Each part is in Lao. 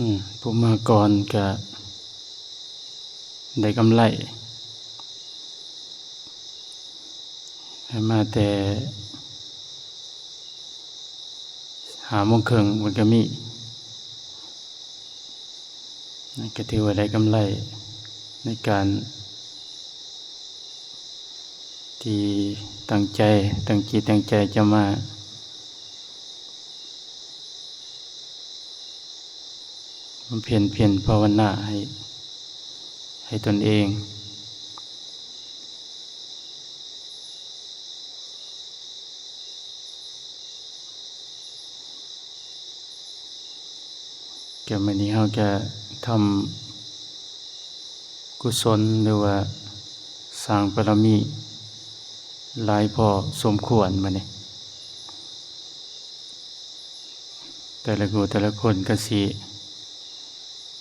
ອືມ ຜູ້ມາກ່ອນກະໄດ້ກຳໄລ ມາແຕ່ຫ້າໂມງເຄິ່ງ ມັນກະມີ ກະຖືວ່າໄດ້ກຳໄລໃນການ ທີ່ຕັ້ງໃຈ ຕັ້ງຈິດຕັ້ງໃຈຈະມາບຳເພັນພຽນພາວະນາໃຫ້ ໃຫ້ຕົນເອງ. ກະມື້ນີ້ເຮົາກະທຳກຸສົນ ຫຼືວ່າສ້າງບາລະມີຫຼາຍພໍສົມຄວນມື້ນີ້. ແຕ່ລະຜູ້ແຕ່ລະຄົນກະຊິ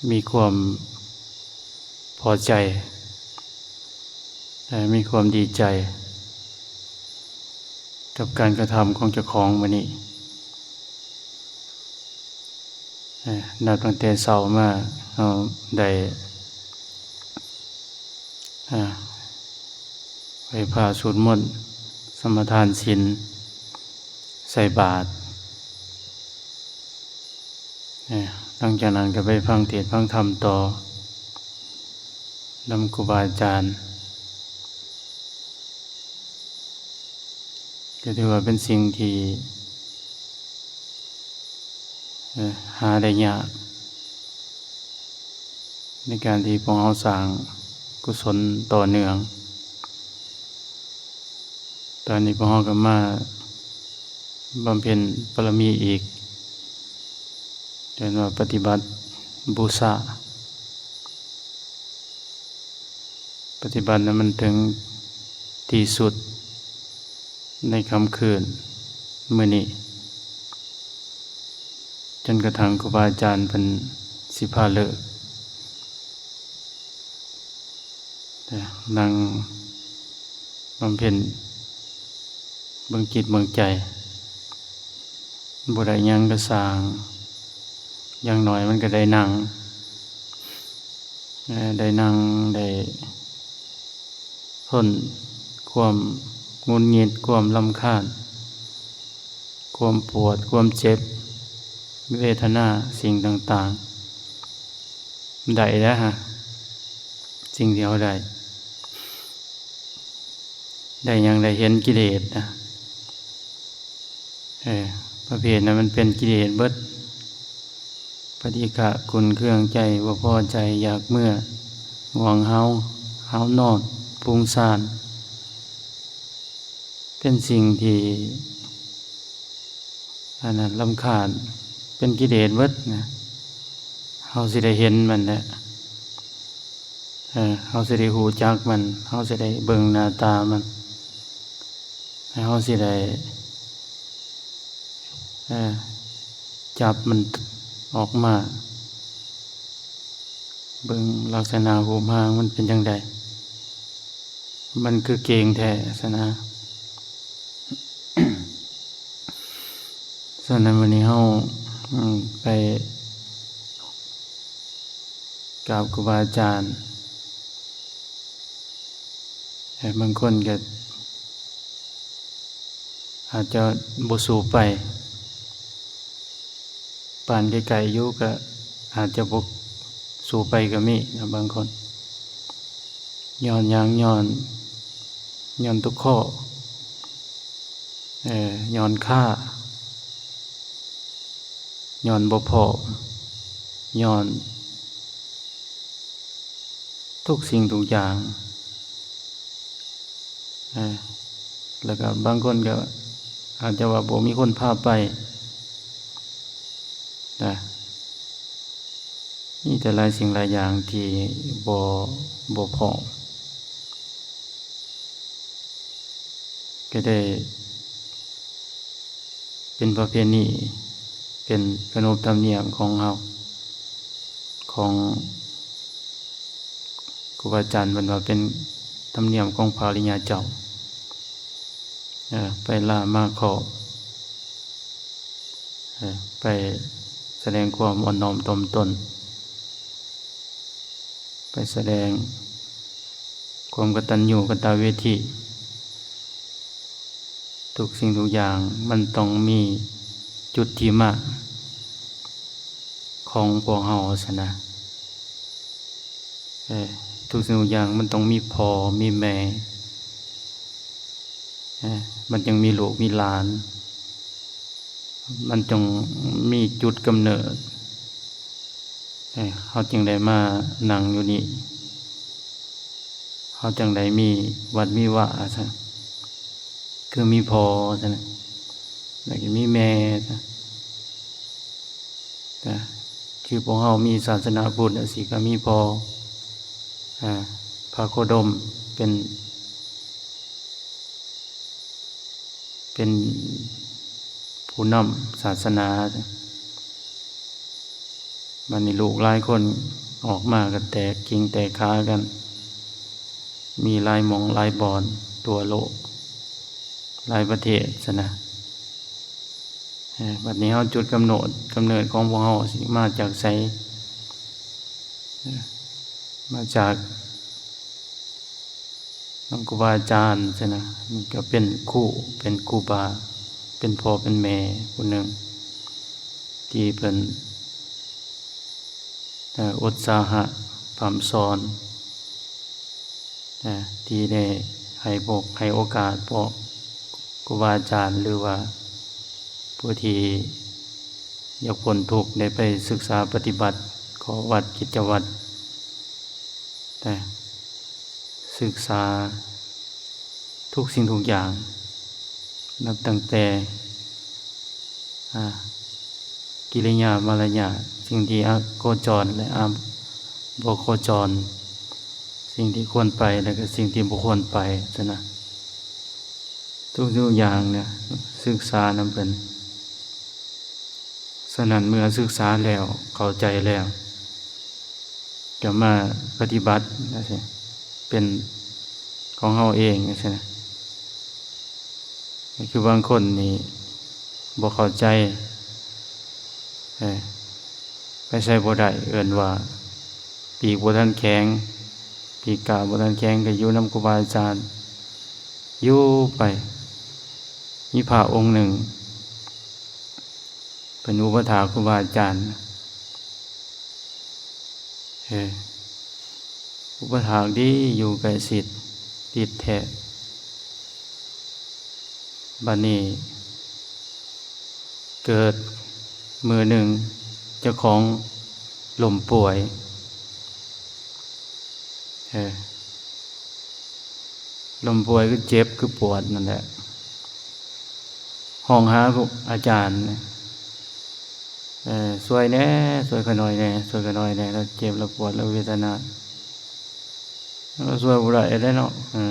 ມີຄວາມພໍໃຈ ແລະ ມີຄວາມດີໃຈ ກັບການກະທຳຂອງເຈົ້າຂອງມື້ນີ້. ເອີ ນັບຕັ້ງແຕ່ເຊົ້າມາ ເຮົາໄດ້ ເອີ ໄຫວ້ພະ ສວດມົນ ສະມາທານສິນ ໃສ່ບາດ ເອີ ຫຼັງຈາກນັ້ນກະໄປຟັງເທດຟັງທຳຕໍ່ນຳຄູບາອາຈານ. ກະຖືວ່າເປັນສິ່ງທີ່ ເອີ ຫາໄດ້ຍາກ ໃນການທີ່ພວກເຮົາສ້າງກຸສົນຕໍ່ເນື່ອງ. ຕອນນີ້ພວກເຮົາກະມາບຳເພັນບາລະມີອີກ ເອີ້ນວ່າປະຕິບັດບູຊາ. ປະຕິບັດນັ້ນມັນເຖິງທີ່ສຸດໃນຄ່ຳຄືນມື້ນີ້ ຈົນກະທັ່ງຄູບາອາຈານເພິ່ນຊິພາເລີກ ນັ່ງບຳເພັນເບິ່ງຈິດເບິ່ງໃຈ. ບໍ່ໄດ້ຫຍັງກະຊ່າງ ຢ່າງໜ້ອຍມັນກະໄດ້ນັ່ງ ເອີ ໄດ້ນັ່ງ ໄດ້ທົນຄວາມຫງຸດຫງິດ ຄວາມລຳຄານ ຄວາມປວດ ຄວາມເຈັບ ເວທະນາ ສິ່ງຕ່າງໆ ໄດ້ແລ້ວຮະ ສິ່ງທີ່ເຮົາໄດ້ ໄດ້ຫຍັງ? ໄດ້ເຫັນກິເລດນະ ເອີ ປະເພດນັ້ນມັນເປັນກິເລດເບິດ ປະຕິກະ ຂຸ້ນເຄືອງໃຈ ບໍ່ພໍໃຈ ຢາກເມືອ ງ່ວງເຫາ ຫາວນອນ ຟຸ້ງຊານ ເປັນສິ່ງທີ່ ອັນນັ້ນ ລຳຄານ ເປັນກິເລດເບິດນະ ເຮົາຊິໄດ້ເຫັນມັນແຫຼະ ເອີ ເຮົາຊິໄດ້ຮູ້ຈັກມັນ ເຮົາຊິໄດ້ເບິ່ງໜ້າຕາມັນ ແລະ ເຮົາຊິໄດ້ ເອີ ຈັບມັນອອກມາ ເບິ່ງລັກສະນະຮູບຮ່າງມັນເປັນຈັ່ງໃດ ມັນຄືເກັ່ງແທ້ຊັ້ນນະ. ສະນັ້ນ ມື້ນີ້ເຮົາ ອືມ ໄປກາບຄູບາອາຈານ ແລະ ບາງຄົນກະອາດຈະບໍ່ສູ້ໄປ ປານໃກ້ໆຢູ່ກະອາດຈະບໍ່ສູ້ໄປກະມີນະ ບາງຄົນ ຍ້ອນຫຍັງ? ຍ້ອນ ຍ້ອນຕົກຂໍ້ ເອີ ຍ້ອນຄ້າ ຍ້ອນບໍ່ພ້ອມ ຍ້ອນທຸກສິ່ງທຸກຢ່າງ ເອີ ແລ້ວກະບາງຄົນກະອາດຈະວ່າບໍ່ມີຄົນພາໄປນະ ມີແຕ່ຫຼາຍສິ່ງຫຼາຍຢ່າງທີ່ບໍ່ ບໍ່ພ້ອມ ກະໄດ້ເປັນປະເພນີ ເປັນຂະໜົບທຳນຽມຂອງເຮົາ ຂອງຄູບາອາຈານເພິ່ນວ່າເປັນທຳນຽມຂອງພະອະລິຍະເຈົ້າ ເອີ ໄປລາມາເຄາະ ເອີ ໄປສ ສະແດງຄວາມອ່ອນນ້ອມຖ່ອມຕົນ, ໄປສະແດງຄວາມກະຕັນຍູກະຕະເວທີ. ທຸກສິ່ງທຸກຢ່າງມັນຕ້ອງມີຈຸດທີ່ມາຂອງພວກເຮົາຊັ້ນນະ. ເອີ ທຸກສິ່ງທຸກຢ່າງມັນຕ້ອງມີພໍ່ມີແມ່, ເອີ ມັນຈຶ່ງມີລູກມີຫຼານ, ມັນຈຶ່ງມີຈຸດກຳເນີດ, ເອີ ເຮົາຈຶ່ງໄດ້ມານັ່ງຢູ່ນີ້, ເຮົາຈັ່ງໄດ້ມີວັດມີວາຊັ້ນ, ຄືມີພໍ່ຊັ້ນນະ ແລ້ວກໍມີແມ່ຊັ້ນ. ນະ ຄືພວກເຮົາມີສາສະໜາພຸດຈັ່ງຊີ້ ກໍມີພໍ່ ອາ ພະໂຄດົມເປັນ ເປັນຜູ້ນຳສາສະໜາ. ບັດນີ້ລູກຫຼາຍຄົນອອກມາກໍແຕກກິ່ງແຕກຂາກັນ, ມີຫຼາຍໝ່ອງຫຼາຍບ່ອນທົ່ວໂລກ ຫຼາຍປະເທດຊັ້ນນະ. ເອີ ບັດນີ້ເຮົາ ຈຸດກຳເນີດ ກຳເນີດຂອງພວກເຮົາຊິມາຈາກໃສ? ເອີ ມາຈາກນຳຄູບາອາຈານຊັ້ນນະ, ມັນກໍເປັນຄູ ເປັນຄູບາ ເປັນພໍ່ເປັນແມ່ຜູ້ໜຶ່ງ ທີ່ເພິ່ນ ເອີ ອຸດສາຫະພ່ຳສອນ ນະ ທີ່ໄດ້ໃຫ້ພວກ ໃຫ້ໂອກາດພວກຄູບາອາຈານ ຫຼືວ່າຜູ້ທີ່ຢາກພົ້ນທຸກ ໄດ້ໄປສຶກສາປະຕິບັດຂໍ້ວັດ ກິດຈະວັດ ນະ ສຶກສາທຸກສິ່ງທຸກຢ່າງ ນັບຕັ້ງແຕ່ ອາ ກິລິຍາມາລະຍາດ, ສິ່ງທີ່ອາໂຄຈອນ ແລະ ອາບໍ່ໂຄຈອນ, ສິ່ງທີ່ຄວນໄປ ແລະ ກໍສິ່ງທີ່ບໍ່ຄວນໄປຊັ້ນນະ. ທຸກສິ່ງທຸກຢ່າງນະ ສຶກສານຳເພິ່ນ. ສະນັ້ນ ເມື່ອສຶກສາແລ້ວ ເຂົ້າໃຈແລ້ວ ກໍມາປະຕິບັດຈັ່ງຊີ້ ເປັນຂອງເຮົາເອງຈັ່ງຊີ້ນະ. ຄືບາງຄົນນີ້ບໍ່ເຂົ້າໃຈ ເອີ ໄປໃສບໍ່ໄດ້, ເອີ້ນວ່າປີກບໍ່ທັນແຂງ, ປີກກ້າບໍ່ທັນແຂງ, ກໍຢູ່ນຳຄູບາອາຈານ ຢູ່ໄປ. ມີພະອົງໜຶ່ງ ເພິ່ນອຸປະຖາກຄູບາອາຈານ ເອີ ອຸປະຖາກດີ ຢູ່ໃກ້ຊິດຕິດແທ້. ບັດນີ້ເກີດມື້ໜຶ່ງ ເຈົ້າຂອງລົ້ມປ່ວຍ ເອີ ລົ້ມປ່ວຍ ຄືເຈັບ ຄືປວດນັ້ນແຫຼະ, ຮ້ອງຫາຄູອາຈານ ເອີ ຊ່ວຍແດ່ ຊ່ວຍຂ້ອຍໜ້ອຍແດ່ ຊ່ວຍຂ້ອຍໜ້ອຍແດ່ ລາວເຈັບ ລາວປວດ ລາວເວທະນາ ລາວຊ່ວຍບໍ່ໄດ້ແລ້ວເນາະ. ເອີ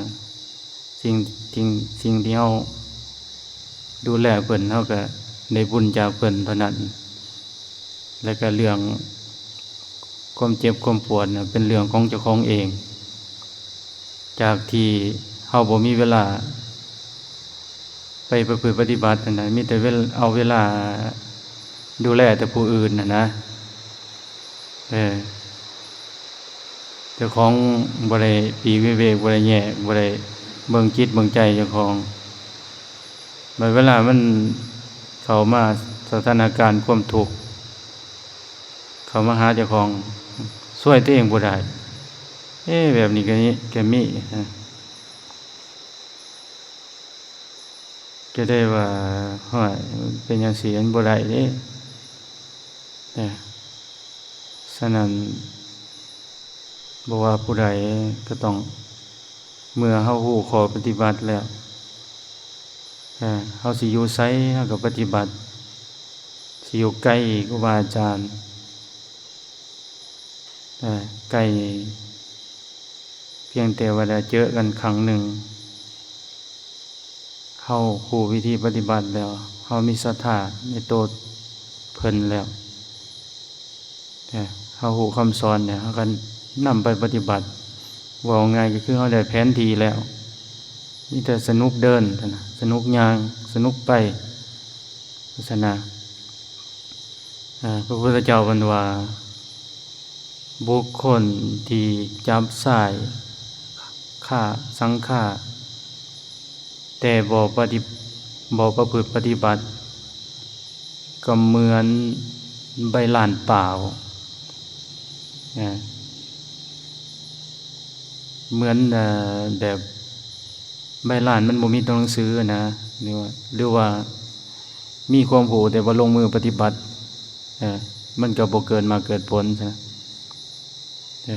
ສິ່ງ ສິ່ງ ສິ່ງທີ່ເຮົາດູແລເພິ່ນ ເຮົາກໍໄດ້ບຸນຈາກເພິ່ນເທົ່ານັ້ນ. ແລ້ວກໍເລື່ອງຄວາມເຈັບຄວາມປວດນະ ເປັນເລື່ອງຂອງເຈົ້າຂອງເອງ, ຈາກທີ່ເຮົາບໍ່ມີເວລາໄປປະພຶດປະຕິບັດຫັ້ນນະ, ມີແຕ່ເວລາ ເອົາເວລາດູແລແຕ່ຜູ້ອື່ນຫັ້ນນະ. ເອີ ເຈົ້າຂອງບໍ່ໄດ້ປີກວິເວກ ບໍ່ໄດ້ແຍກ ບໍ່ໄດ້ເບິ່ງຈິດເບິ່ງໃຈເຈົ້າຂອງ. ບັດເວລາມັນເຂົ້າມາສະຖານະການຄວາມທຸກ ເຂົ້າມາຫາເຈົ້າຂອງ ຊ່ວຍຕົວເອງບໍ່ໄດ້. ເອ ແບບນີ້ກໍມີ ກໍມີ ກໍໄດ້ວ່າ ຫ້ວຍ ເປັນຈັ່ງຊີ້ມັນບໍ່ໄດ້ເດ້. ເອີ ສະນັ້ນ ບໍ່ວ່າຜູ້ໃດກໍຕ້ອງ ເມື່ອເຮົາຮູ້ຂໍ້ປະຕິບັດແລ້ວ ເອີ ເຮົາຊິຢູ່ໃສເຮົາກໍປະຕິບັດ, ຊິຢູ່ໃກ້ຄູບາອາຈານ ເອີ ໃກ້ ພຽງແຕ່ວ່າໄດ້ເຈີກັນຄັ້ງໜຶ່ງ ເຮົາຮູ້ວິທີປະຕິບັດແລ້ວ, ເຮົາມີສັດທາໃນໂຕເພິ່ນແລ້ວ, ເຮົາຮູ້ຄຳສອນແລ້ວ, ເຮົາກໍນຳໄປປະຕິບັດ. ເວົ້າງ່າຍກໍຄືເຮົາໄດ້ແຜນທີ່ແລ້ວ, ມີແຕ່ສະໜຸກເດີນເທົ່ານັ້ນ, ສະໜຸກຍ່າງ, ສະໜຸກໄປ, ວ່າຊັ້ນນະ. ອ່າ ພະພຸດທະເຈົ້າເພິ່ນວ່າ ບຸກຄົນທີ່ຈັບຊາຍຂ້າສັງຂ້າ ແຕ່ບໍ່ປະຕິ ບໍ່ປະພຶດປະຕິບັດ ກໍເໝືອນໃບລານເປົ່າ ນະ ເໝືອນ ເອີ ແບບໃບລານມັນບໍ່ມີຕົວໜັງສືນະ ຫຼືວ່າ ຫຼືວ່າມີຄວາມຮູ້ແຕ່ບໍ່ລົງມືປະຕິບັດ ເອີ ມັນກໍບໍ່ເກີດໝາກເກີດຜົນຊະ ເອີ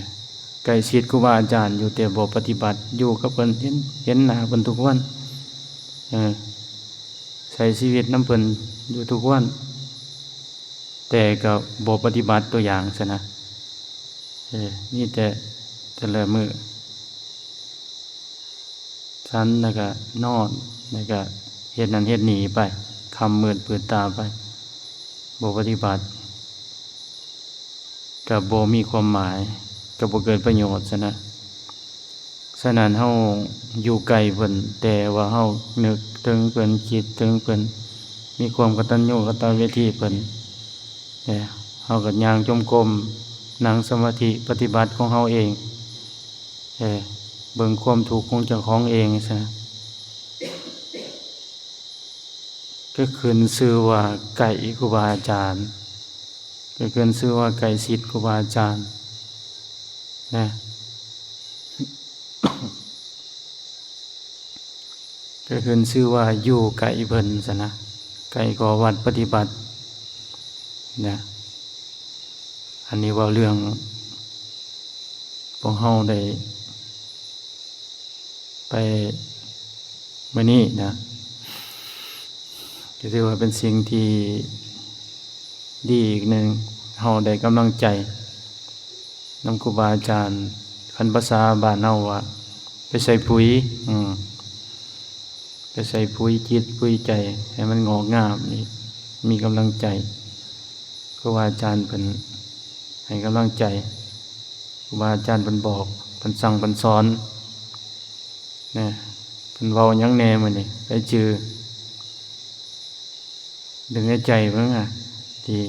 ໃກ້ຊິດຄູບາອາຈານຢູ່ແຕ່ບໍ່ປະຕິບັດ ຢູ່ກັບເພິ່ນ ເຫັນ ເຫັນໜ້າເພິ່ນທຸກວັນ ເອີ ໃຊ້ຊີວິດນຳເພິ່ນຢູ່ທຸກວັນ ແຕ່ກໍບໍ່ປະຕິບັດຕົວຢ່າງຊະນະ ເອີ ມີແຕ່ແຕ່ລະມື້ ສັນແລ້ວກະນອນ ແລ້ວກະເຮັດນັ້ນເຮັດນີ້ໄປ ຄ່ຳມືດມືດຕາໄປ ບໍ່ປະຕິບັດ ກະບໍ່ມີຄວາມໝາຍ ກະບໍ່ເກີດປະໂຫຍດຊັ້ນນະ. ສະນັ້ນເຮົາຢູ່ໃກ້ເພິ່ນ ແຕ່ວ່າເຮົານຶກເຖິງເພິ່ນ ຄິດເຖິງເພິ່ນ ມີຄວາມກະຕັນຍູກະຕະເວທີເພິ່ນ ເຮົາກໍຍ່າງຈົງກົມ ນັ່ງສະມາທິ ປະຕິບັດຂອງເຮົາເອງ ເອີ ເບິ່ງຄວາມທຸກຂອງເຈົ້າຂອງເອງຊະ ກໍຂຶ້ນຊື່ວ່າໃກ້ຄູບາອາຈານ ກໍຂຶ້ນຊື່ວ່າໃກ້ຊິດຄູບາອາຈານນະ ກໍຂຶ້ນຊື່ວ່າຢູ່ໃກ້ເພິ່ນຊະນະ ໃກ້ກໍວັດປະຕິບັດນະ. ອັນນີ້ເວົ້າເລື່ອງພວກເຮົາໄດ້ໄປມື້ນີ້ນະ ກໍຖືວ່າເປັນສິ່ງທີ່ດີອີກໜຶ່ງ ເຮົາໄດ້ກຳລັງໃຈນຳຄູບາອາຈານ ຄັນພາສາບ້ານເຮົາວ່າໄປໃສ່ປຸ໋ຍ ອືມ ໄປໃສ່ປຸ໋ຍຈິດປຸ໋ຍໃຈໃຫ້ມັນງອກງາມ ມີ ມີກຳລັງໃຈ ຄູບາອາຈານເພິ່ນໃຫ້ກຳລັງໃຈ ຄູບາອາຈານເພິ່ນບອກ ເພິ່ນສັ່ງ ເພິ່ນສອນນະ ເພິ່ນເວົ້າຫຍັງແດ່ມື້ນີ້ ໃຜຈື່ ດຶງໃນໃຈເບິ່ງອະ ທີ່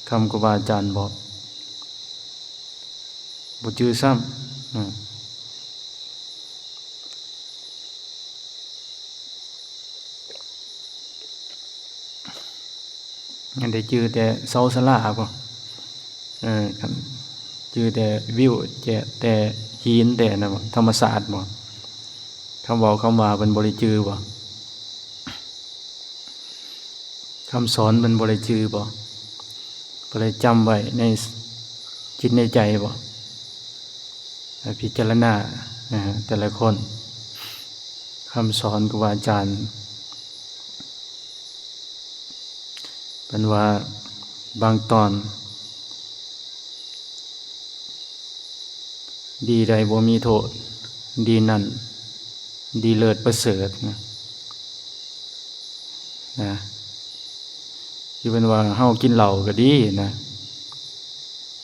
ຄຳຄູບາອາຈານບອກ ບໍ່ຈື່ຊ້ຳ ອືມ. ຍັງໄດ້ຈື່ແຕ່ເສົາສາລາບໍ? ເອີ ຄັນຈື່ແຕ່ວິວ ແຕ່ ແຕ່ຫີນແຕ່ນັ້ນບໍ? ທຳມະຊາດບໍ? ຄຳເວົ້າຄຳວ່າເພິ່ນບໍ່ໄດ້ຈື່ບໍ? ຄຳສອນເພິ່ນບໍ່ໄດ້ຈື່ບໍ? ບໍ່ໄດ້ຈຳໄວ້ໃນຈິດໃນໃຈບໍ? ໃຫ້ພິຈາລະນາ ເອີ ແຕ່ລະຄົນ ຄຳສອນຄູບາອາຈານ ເພິ່ນວ່າບາງຕອນ ດີໃດບໍ່ມີໂທດ ດີນັ້ນ ດີເລີດປະເສີດນະ ນະ ຄືເພິ່ນວ່າເຮົາກິນເຫຼົ້າກໍດີນະ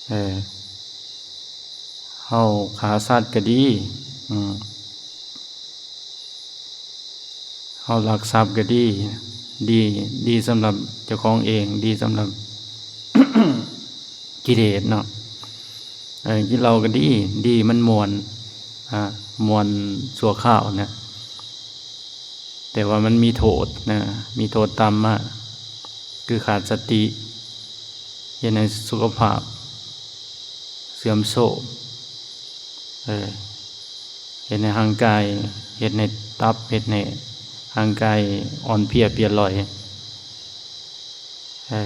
ເອີ ເຮົາຂ້າສັດກໍດີ ອືມ ເຮົາລັກຊັບກໍດີ ດີ ດີສຳລັບເຈົ້າຂອງເອງ ດີສຳລັບກິເລດເນາະ ເອີ ກິນເຫຼົ້າກໍດີ ດີມັນມ່ວນ ອາ ມ່ວນຊົ່ວຄາວນະ ແຕ່ວ່າມັນມີໂທດນະ ມີໂທດຕາມມາ ຄືຂາດສະຕິ ເຮັດໃຫ້ສຸຂະພາບເສື່ອມໂຊມ ເອີ ເຮັດໃຫ້ຮ່າງກາຍ ເຮັດໃຫ້ຕັບ ເຮັດໃຫ້ຮ່າງກາຍອ່ອນເພຍເປຍລອຍ ເອີ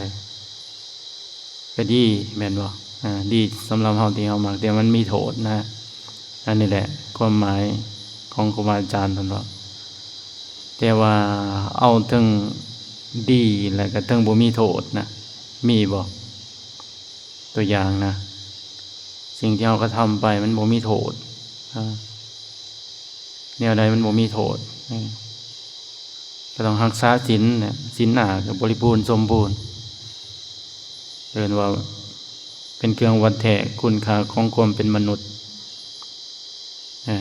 ກໍດີແມ່ນບໍ່? ເອີ ດີສຳລັບເຮົາທີ່ເຮົາມັກ ແຕ່ມັນມີໂທດນະ ອັນນີ້ແຫຼະຄວາມໝາຍຂອງຄູບາອາຈານເພິ່ນເວົ້າ ແຕ່ວ່າເອົາເທິງດີ ແລະກໍເທິງບໍ່ມີໂທດນະ ມີບໍ່? ຕົວຢ່າງນະ ສິ່ງທີ່ເຮົາກະທຳໄປມັນບໍ່ມີໂທດ ເອີ ແນວໃດມັນບໍ່ມີໂທດ? ເອີ ກໍຕ້ອງຮັກສາສິນນະ ສິນຫ້າກໍບໍລິບູນສົມບູນ ເອີ້ນວ່າເປັນເຄື່ອງວັດແທກຄຸນຄ່າຂອງຄວາມເປັນມະນຸດ ເອີ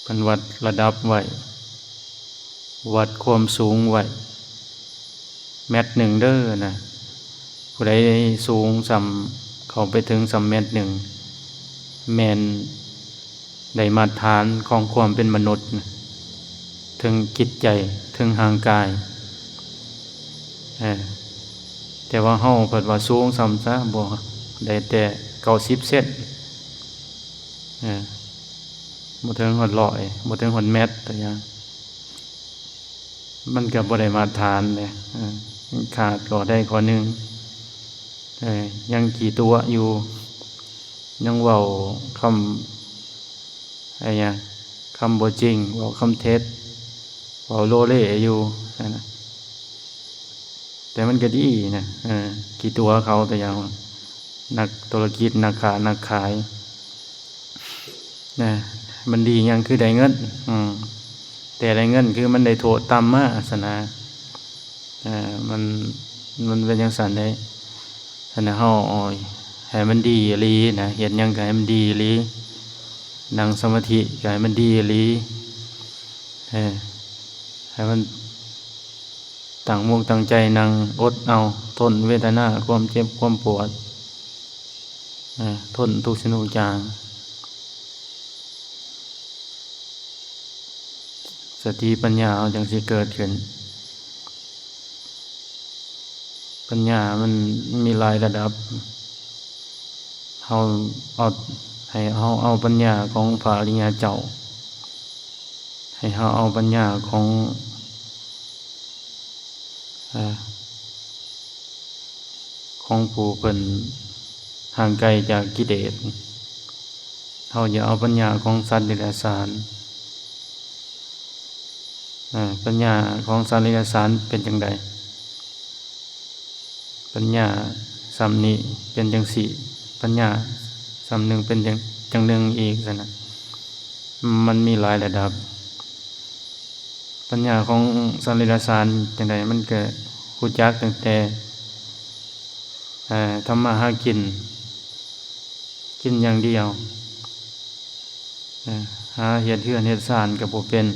ເພິ່ນວັດລະດັບໄວ້ ວັດຄວາມສູງໄວ້ ແມັດໜຶ່ງເດີນະ. ຜູ້ໃດສູງສ່ຳ ເຂົ້າໄປເຖິງສ່ຳແມັດໜຶ່ງ ແມ່ນໄດ້ມາດຖານຂອງຄວາມເປັນມະນຸດ ເຖິງຈິດໃຈ ເຖິງຮ່າງກາຍ. ເອີ ແຕ່ວ່າເຮົາເພິ່ນວ່າສູງສ່ຳຊະ ບໍ່ ໄດ້ແຕ່ເກົ້າສິບເຊັນ ເອີ ບໍ່ເຖິງຮອດຮ້ອຍ ບໍ່ເຖິງຮອດແມັດ ຕົວຢ່າງ ມັນກໍບໍ່ໄດ້ມາດຖານເດ້ ເອີ ມັນຂາດຂໍ້ໃດຂໍ້ໜຶ່ງ ເອີ ຍັງຂີ້ຕົວະຢູ່ ຍັງເວົ້າຄຳ ອາຫຍັງ ຄຳບໍ່ຈິງ ເວົ້າຄຳເທັດ ເວົ້າໂລເລຢູ່ຫັ້ນນະ. ແຕ່ມັນກໍດີນະ ເອີ ຂີ້ຕົວະເຂົາ ຕົວຢ່າງ ນັກທຸລະກິດ ນັກຄ້ານັກຂາຍນະ ມັນດີຫຍັງ ຄືໄດ້ເງິນ ອືມ ແຕ່ໄດ້ເງິນ ຄືມັນໄດ້ໂທດຕາມມາຊັ້ນນະ. ເອີ ມັນ ມັນເປັນຈັ່ງຊັ້ນເດ້. ຊັ້ນນະ ເຮົາເອົາໃຫ້ມັນດີອີ່ຫຼີນະ ເຮັດຫຍັງກໍໃຫ້ມັນດີອີ່ຫຼີ ນັ່ງສະມາທິກໍໃຫ້ມັນດີອີ່ຫຼີ ເອີ ໃຫ້ມັນຕັ້ງອົກຕັ້ງໃຈນັ່ງ ອົດເອົາ ທົນເວທະນາຄວາມເຈັບຄວາມປວດ ເອີ ທົນທຸກສິ່ງທຸກຢ່າງ. ສະຕິປັນຍາເຮົາຈັ່ງຊິເກີດຂຶ້ນ. ປັນຍາມັນມີຫຼາຍລະດັບ. ເຮົາເອົາ ໃຫ້ເຮົາເອົາປັນຍາຂອງພະອະລິຍະເຈົ້າ, ໃຫ້ເຮົາເອົາປັນຍາຂອງ ເອີ ຂອງຜູ້ເພິ່ນຫ່າງໄກຈາກກິເລດ. ເຮົາຢ່າເອົາປັນຍາຂອງສັດເດຍລະສານ. ເອີ ປັນຍາຂອງສັດເດຍລະສານເປັນຈັ່ງໃດ? ປັນຍາສ່ຳນີ້ເປັນຈັ່ງຊີ້, ປັນຍາສ່ຳໜຶ່ງເປັນຈັ່ງ ຈັ່ງໜຶ່ງອີກຊັ້ນນະ. ມັນມີຫຼາຍລະດັບ. ປັນຍາຂອງສັດເດຍລະສານຈັ່ງໃດ? ມັນກໍຮູ້ຈັກຕັ້ງແຕ່ ເອີ ທຳມາຫາກິນ, ກິນຢ່າງດຽວ. ເອີ ຫາເຮັດເຮືອນເຮັດຊານກໍບໍ່ເປັນ,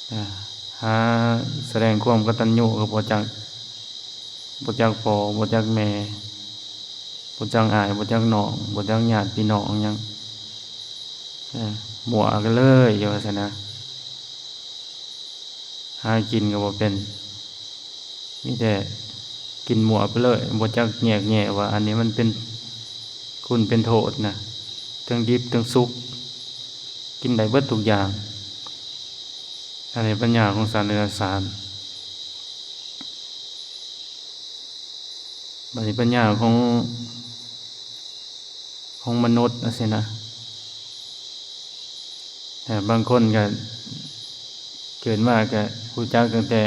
ເອີ ຫາສະແດງຄວາມກະຕັນຍູກໍບໍ່ຈັກ, ບໍ່ຈັກພໍ່ ບໍ່ຈັກແມ່ ບໍ່ຈັກອ້າຍ ບໍ່ຈັກນ້ອງ ບໍ່ຈັກຍາດພີ່ນ້ອງຫຍັງ, ເອີ ມົ້ວກັນເລີຍ ວ່າຊັ້ນນະ. ຫາກິນກໍບໍ່ເປັນ, ມີແຕ່ກິນມົ້ວໄປເລີຍ, ບໍ່ຈັກແຍກແຍະວ່າອັນນີ້ມັນເປັນຄຸນເປັນໂທດນະ, ທັງດິບທັງສຸກ ກິນໄດ້ເບິດທຸກຢ່າງ. ອັນນີ້ປັນຍາຂອງສັດເດຍລະສານ. ບັດນີ້ປັນຍາຂອງ ຂອງມະນຸດຈັ່ງຊີ້ນະ. ເອີ ບາງຄົນກໍເກີດມາກໍຮູ້ຈັກຕັ້ງແຕ່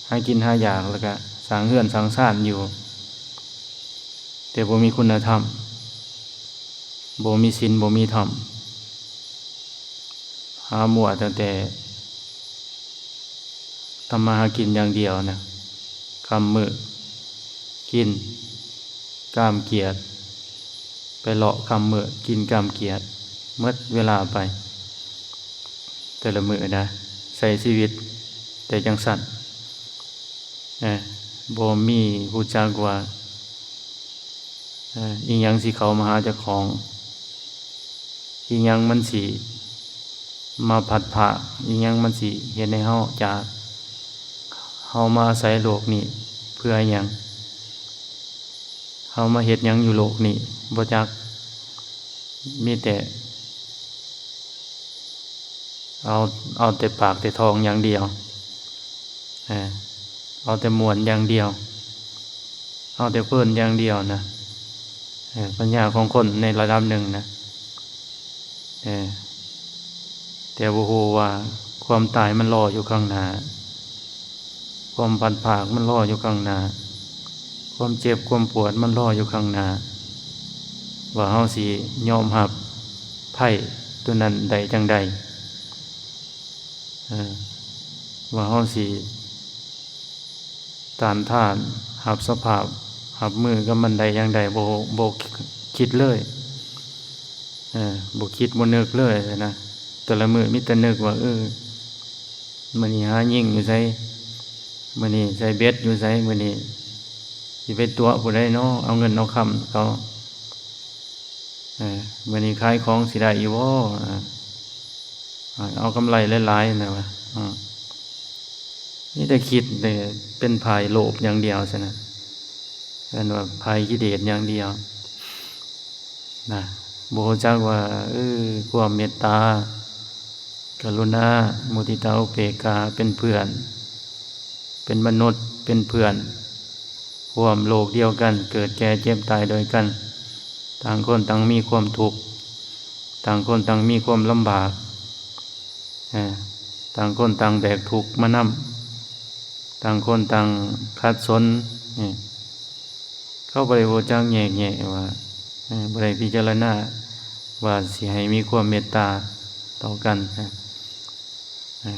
ຫາກິນຫາຢາກ ແລ້ວກໍສ້າງເຮືອນສ້າງຊານຢູ່, ແຕ່ບໍ່ມີຄຸນນະທຳ, ບໍ່ມີສິນ ບໍ່ມີທຳ, ຫາມົ້ວຕັ້ງແຕ່ ທຳມາຫາກິນຢ່າງດຽວນະ, ຄ່ຳມື້ກິນກາມກຽດ, ໄປເລາະຄ່ຳມື້ກິນກາມກຽດ, ໝົດເວລາໄປແຕ່ລະມື້ນະ, ໃຊ້ຊີວິດແຕ່ຈັ່ງຊັ້ນ, ເອີ ບໍ່ມີຮູ້ຈັກວ່າ ເອີ ອີ່ຫຍັງຊິເຂົ້າມາຫາເຈົ້າຂອງ, ອີ່ຫຍັງມັນຊິມາພັດພາກ, ອີ່ຫຍັງມັນຊິເຮັດໃຫ້ເຮົາຈາກ, ເຮົາມາອາໄສໂລກນີ້ເພື່ອຫຍັງ, ເຮົາມາເຮັດຫຍັງຢູ່ໂລກນີ້ ບໍ່ຈັກ, ມີແຕ່ ເອົາ ເອົາແຕ່ປາກແຕ່ທ້ອງຢ່າງດຽວ, ເອີ ເອົາແຕ່ມ່ວນຢ່າງດຽວ, ເອົາແຕ່ເພີນຢ່າງດຽວນະ, ເອີ ປັນຍາຂອງຄົນໃນລະດັບໜຶ່ງນະ, ເອີ ແຕ່ບໍ່ຮູ້ວ່າຄວາມຕາຍມັນລໍຢູ່ຂ້າງໜ້າ. ຄວາມພັດພາກມັນລໍຢູ່ຂ້າງໜ້າ, ຄວາມເຈັບຄວາມປວດມັນລໍຢູ່ຂ້າງໜ້າ, ວ່າເຮົາຊິຍອມຮັບໄພຕົວນັ້ນໄດ້ຈັ່ງໃດ, ເອີ ວ່າເຮົາຊິຕ້ານທານ ຮັບສະພາບ ຮັບມືກັບມັນໄດ້ຢ່າງໃດ, ບໍ່ ບໍ່ຄິດເລີຍ, ເອີ ບໍ່ຄິດບໍ່ນຶກເລີຍນະ. ແຕ່ລະມື້ມີແຕ່ນຶກວ່າ ເອີ ມື້ນີ້ຫາຍິງຢູ່ໃສ? ມື້ນີ້ໃສ່ເບັດຢູ່ໃສ? ມື້ນີ້ຊິໄປຕົວະຜູ້ໃດນໍ? ເອົາເງິນເອົາຄຳເຂົາ. ເອີ ມື້ນີ້ຂາຍຂອງຊິໄດ້ຢູ່ບໍ່? ເອີ ເອົາກຳໄລຫຼາຍໆນະວ່າ. ເອີ ມີແຕ່ຄິດແຕ່ເປັນຝ່າຍໂລບຢ່າງດຽວຊັ້ນນະ, ເອີ້ນວ່າຝ່າຍກິເລດຢ່າງດຽວນະ. ບໍ່ຮູ້ຈັກວ່າ ເອີ ຄວາມເມດຕາ ກະລຸນາ ມຸທິຕາ ອຸເບກຂາ ເປັນເພື່ອນ ເປັນມະນຸດ ເປັນເພື່ອນ ຮ່ວມໂລກດຽວກັນ ເກີດແກ່ເຈັບຕາຍດ້ວຍກັນ, ຕ່າງຄົນຕ່າງມີຄວາມທຸກ ຕ່າງຄົນຕ່າງມີຄວາມລຳບາກ, ເອີ ຕ່າງຄົນຕ່າງແບກທຸກມານຳ, ຕ່າງຄົນຕ່າງຂັດສົນ. ເອີ ເຂົາບໍ່ໄດ້ຮູ້ຈັກແຍກແຍະວ່າ ເອີ ບໍ່ໄດ້ພິຈາລະນາວ່າຊິໃຫ້ມີຄວາມເມດຕາຕໍ່ກັນ. ເອີ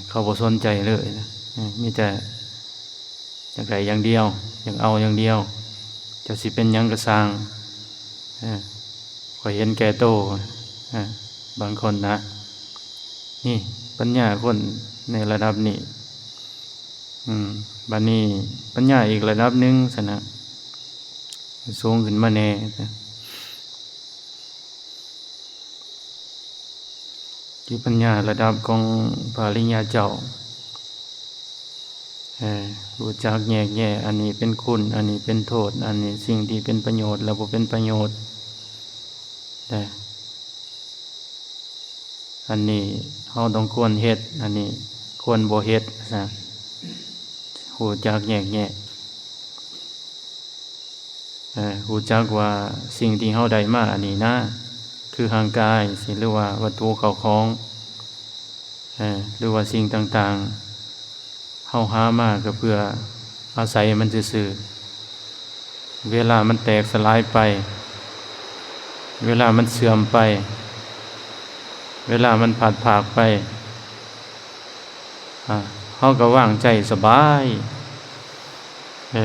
ເຂົາບໍ່ສົນໃຈເລີຍນະ, ເອີ ມີແຕ່ຢາກໄດ້ຢ່າງດຽວ ຢາກເອົາຢ່າງດຽວ, ເຈົ້າຊິເປັນຫຍັງກໍຊ່າງ ເອີ ຂ້ອຍເຫັນແກ່ໂຕ. ເອີ ບາງຄົນນະ ນີ້ປັນຍາຄົນໃນລະດັບນີ້. ອືມ ບາດນີ້ປັນຍາອີກລະດັບໜຶ່ງຊັ້ນນະ ສູງຂຶ້ນມາແດ່ ຄືປັນຍາລະດັບຂອງພະອະລິຍະເຈົ້າ. ເອີ ຮູ້ຈັກແຍກແຍະ ອັນນີ້ເປັນຄຸນ ອັນນີ້ເປັນໂທດ, ອັນນີ້ສິ່ງທີ່ເປັນປະໂຫຍດ ແລະ ບໍ່ເປັນປະໂຫຍດ. ແລະ ອັນນີ້ເຮົາຕ້ອງຄວນເຮັດ, ອັນນີ້ຄວນບໍ່ເຮັດ ວ່າຊັ້ນ. ຮູ້ຈັກແຍກແຍະ ເອີ ຮູ້ຈັກວ່າສິ່ງທີ່ເຮົາໄດ້ມາອັນນີ້ນະ ຄືຮ່າງກາຍຊີ້ ຫຼືວ່າວັດຖຸເຂົ້າຂອງ ເອີ ຫຼືວ່າສິ່ງຕ່າງໆ ເຮົາຫາມາກໍເພື່ອອາໄສມັນຊື່ໆ. ເວລາມັນແຕກສະຫຼາຍໄປ, ເວລາມັນເສື່ອມໄປ, ເວລາມັນພັດພາກໄປ, ອາ ເຮົາກໍວາງໃຈສະບາຍ ເອີ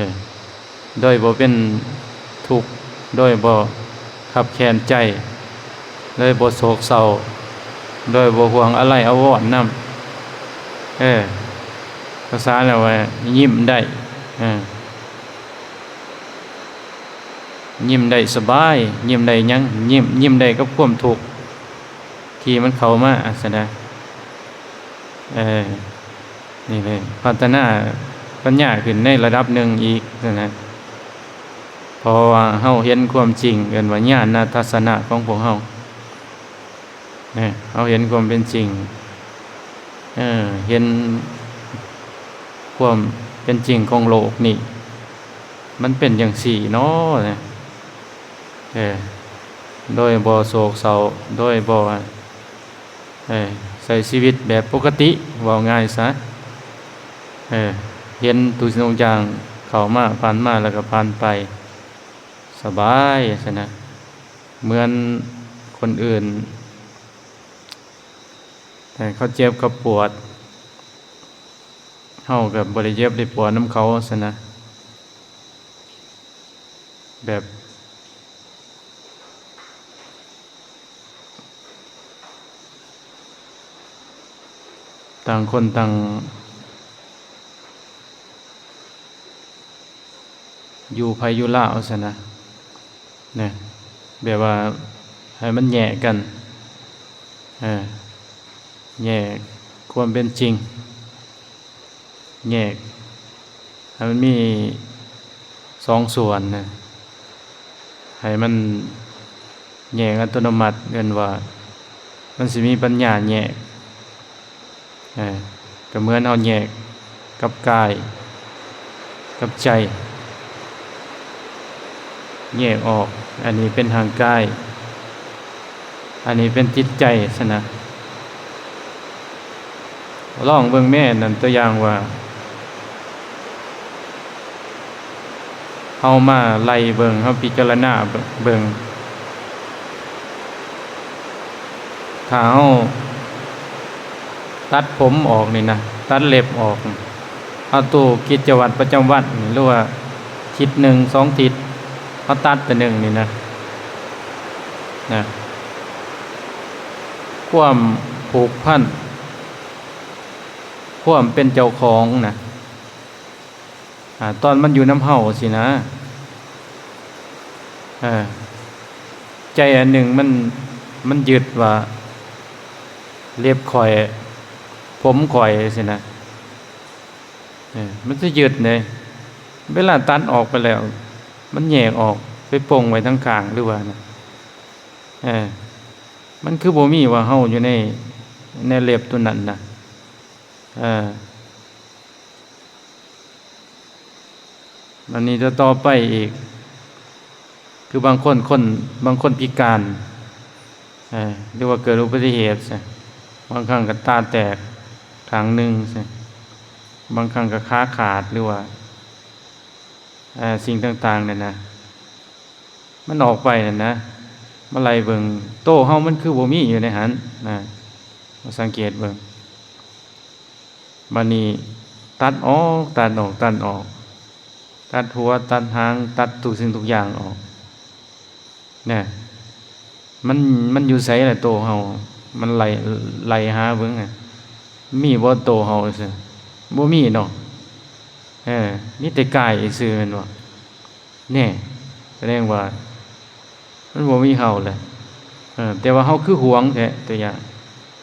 ໂດຍບໍ່ເປັນທຸກ, ໂດຍບໍ່ຄັບແຄ້ນໃຈ, ໂດຍບໍ່ໂສກເສົ້າ, ໂດຍບໍ່ຫ່ວງອາໄລອາວອນນຳ. ເອີ ພາສາລາວວ່າຍິ້ມໄດ້ ເອີ ຍິ້ມໄດ້ສະບາຍ, ຍິ້ມໄດ້ຫຍັງ? ຍິ້ມ, ຍິ້ມໄດ້ກັບຄວາມທຸກທີ່ມັນເຂົ້າມາຊັ້ນນະ. ເອີ ນີ້ແຫຼະ ພັດທະນາປັນຍາຂຶ້ນໃນລະດັບໜຶ່ງອີກຊັ້ນນະ, ເພາະວ່າເຮົາເຫັນຄວາມຈິງ, ເອີ້ນວ່າຍານະທັດສະນະຂອງພວກເຮົາ. ເອີ ເຮົາເຫັນຄວາມເປັນຈິງ, ເອີ ເຫັນຄວາມເປັນຈິງຂອງໂລກນີ້ ມັນເປັນຈັ່ງຊີ້ເນາະ ເອີ ໂດຍບໍ່ໂສກເສົ້າ, ໂດຍບໍ່ ເອີ ໃຊ້ຊີວິດແບບປົກກະຕິ ເວົ້າງ່າຍຊະ, ເອີ ເຫັນທຸກສິ່ງທຸກຢ່າງເຂົ້າມາ ຜ່ານມາ ແລ້ວກໍຜ່ານໄປ ສະບາຍຊັ້ນນະ. ເໝືອນຄົນອື່ນ ແຕ່ເຂົາເຈັບເຂົາປວດ ເຮົາກໍບໍ່ໄດ້ເຈັບໄດ້ປວດນຳເຂົາຊັ້ນນະ. ແບບ ຕ່າງຄົນຕ່າງຢູ່ໃຜຢູ່ລາວຊັ້ນນະ ນະ ແບບວ່າໃຫ້ມັນແຍກກັນ ເອີ ແຍກຄວາມເປັນຈິງ ແຍກໃຫ້ມັນມີສອງສ່ວນນະ ໃຫ້ມັນແຍກອັດຕະໂນມັດ ເອີ້ນວ່າມັນຊິມີປັນຍາແຍກ ເອີ ກໍເໝືອນເຮົາແຍກກັບກາຍກັບໃຈ ແຍກອອກ ອັນນີ້ເປັນຮ່າງກາຍ ອັນນີ້ເປັນຈິດໃຈຊັ້ນນະ. ລອງເບິ່ງແມ້ ນັ້ນຕົວຢ່າງວ່າ ເຮົາມາໄລ່ເບິ່ງ ເຮົາພິຈາລະນາເບິ່ງ ຖ້າເຮົາຕັດຜົມອອກນີ້ນະ ຕັດເລັບອອກ ເຮົາໂຕກິດຈະວັດປະຈຳວັນນີ້ ຫຼືວ່າທິດໜຶ່ງສອງທິດ ເຮົາຕັດແຕ່ໜຶ່ງນີ້ນະ ນະ ຄວາມຜູກພັນ ຄວາມເປັນເຈົ້າຂອງນະ ອາ ຕອນມັນຢູ່ນຳເຮົາຊີ້ນະ ເອີ ໃຈອັນໜຶ່ງມັນ ມັນຍຶດວ່າເລັບຂ້ອຍ ຜົມຂ້ອຍຊີ້ນະ ເອີ ມັນຈະຍຶດເດ້. ເວລາຕັດອອກໄປແລ້ວ ມັນແຍກອອກໄປປົງໄວ້ທາງຂ້າງ ຫຼືວ່ານະ ເອີ ມັນຄືບໍ່ມີວ່າເຮົາຢູ່ໃນ ໃນເລັບຕົວນັ້ນນະ ເອີ. ອັນນີ້ຕໍ່ໆໄປອີກ ຄືບາງຄົນ ຄົນ ບາງຄົນພິການ ເອີ ຫຼືວ່າເກີດອຸບັດຕິເຫດ ບາງຄັ້ງກໍຕາແຕກຂ້າງໜຶ່ງ ບາງຄັ້ງກໍຂາຂາດ ຫຼືວ່າ ເອີ ສິ່ງຕ່າງໆນັ້ນນະ ມັນອອກໄປນັ້ນນະ ມາໄລ່ເບິ່ງ ໂຕເຮົາມັນຄືບໍ່ມີຢູ່ໃນຫັ້ນນະ ມາສັງເກດເບິ່ງ. ບາດນີ້ຕັດອອກ ຕັດອອກ ຕັດອອກ ຕັດຫົວ ຕັດຫາງ ຕັດທຸກສິ່ງທຸກຢ່າງອອກ ນະ ມັນ ມັນຢູ່ໃສລະໂຕເຮົາ? ມັນໄລ່ ໄລ່ຫາເບິ່ງນະ ມີບໍ່ໂຕເຮົາ? ບໍ່ມີເນາະ ເອີ ມີແຕ່ກາຍຊື່ແມ່ນບໍ່? ແນ່ ສະແດງວ່າມັນບໍ່ມີເຮົາແຫຼະ ເອີ ແຕ່ວ່າເຮົາຄືຫວງແທ້ ຕົວຢ່າງ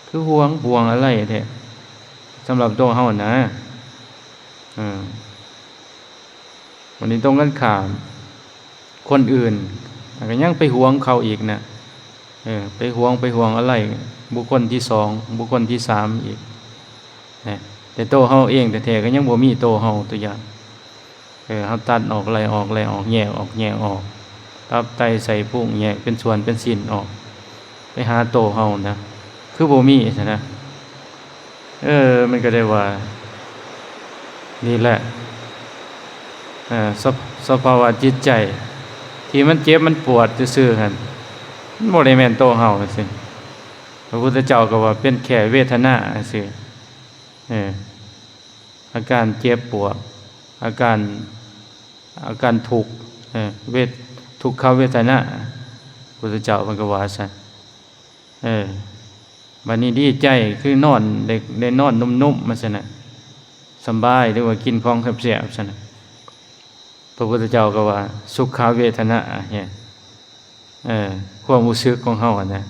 ຄືຫວງ ຫວງອາໄລແທ້ ສຳລັບຕົວເຮົານະ ເອີ ວັນນີ້ຕົງກັນຂ້າມ ຄົນອື່ນກໍຍັງໄປຫວງເຂົາອີກນະ ເອີ ໄປຫວງ ໄປຫວງອາໄລບຸກຄົນທີສອງ ບຸກຄົນທີສາມອີກນະ ແຕ່ໂຕເຮົາເອງແທ້ໆກໍຍັງບໍ່ມີໂຕເຮົາ ຕົວຢ່າງ ເອີ ເຮົາຕັດອອກ ໄລ່ອອກ ໄລ່ອອກ ແຍກອອກ ແຍກອອກ ຕັບ ໄຕ ໄສ້ ພຸງ ແຍກເປັນສ່ວນເປັນຊິ້ນອອກ ໄປຫາໂຕເຮົານະ ຄືບໍ່ມີຊັ້ນນະ ເອີ ມັນກໍໄດ້ວ່າ ນີ້ແຫຼະ ເອີ ສະ ສະພາວະຈິດໃຈທີ່ມັນເຈັບມັນປວດຊື່ໆຫັ້ນ ມັນບໍ່ໄດ້ແມ່ນໂຕເຮົາຊີ້ ພະພຸດທະເຈົ້າກໍວ່າເປັນແຄ່ເວທະນາຊື່ ເອີ ອາການເຈັບປວດ ອາການ ອາການທຸກ ເອີ ເວ ທຸກຂະເວທະນາ ພຸດທະເຈົ້າເພິ່ນກໍວ່າຊັ້ນ ເອີ ບາດນີ້ດີໃຈ ຄືນອນ ໄດ້ ໄດ້ນອນນຸ້ມໆ ວ່າຊັ້ນນະ ສະບາຍ ຫຼືວ່າກິນຂອງແຊບໆ ວ່າຊັ້ນນະ ພະພຸດທະເຈົ້າກໍວ່າສຸຂະເວທະນາ ເອີ ຄວາມຮູ້ສຶກຂອງເຮົາຫັ້ນນະ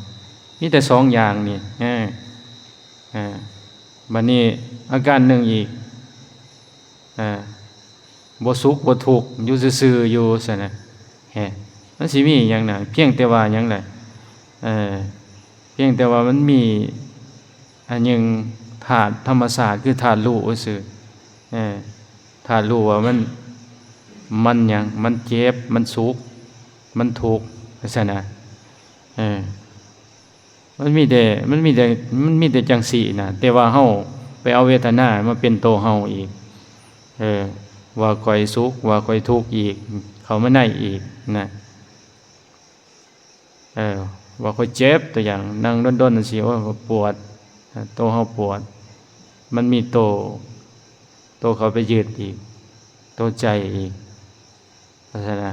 ມີແຕ່ສອງຢ່າງນີ້ ເອີ ເອີ ບາດນີ້ອາການໜຶ່ງອີກ ເອີ ບໍ່ສຸກບໍ່ທຸກ ຢູ່ຊື່ໆຢູ່ຊັ້ນນະ ແຮະ ມັນຊິມີຫຍັງນະ ພຽງແຕ່ວ່າຫຍັງລະ ເອີ ພຽງແຕ່ວ່າມັນມີອັນໜຶ່ງ ທາດທຳມະຊາດ ຄືທາດຮູ້ຊື່ ເອີ ທາດຮູ້ວ່າມັນ ມັນຫຍັງ ມັນເຈັບ ມັນສຸກ ມັນທຸກ ວ່າຊັ້ນນະ ເອີ. ມັນມີແຕ່ ມັນມີແຕ່ ມັນມີແຕ່ຈັ່ງຊີ້ນະ ແຕ່ວ່າເຮົາໄປເອົາເວທະນາມາເປັນໂຕເຮົາອີກ ເອີ ວ່າຂ້ອຍສຸກ ວ່າຂ້ອຍທຸກອີກ ເຂົ້າມາໃນອີກນະ ເອີ ວ່າຂ້ອຍເຈັບ ຕົວຢ່າງ ນັ່ງດົນໆຈັ່ງຊີ້ ໂອ້ຍ ປວດ ໂຕເຮົາປວດ ມັນມີໂຕ ໂຕເຂົ້າໄປຍຶດອີກ ໂຕໃຈອີກ ວ່າຊັ້ນນະ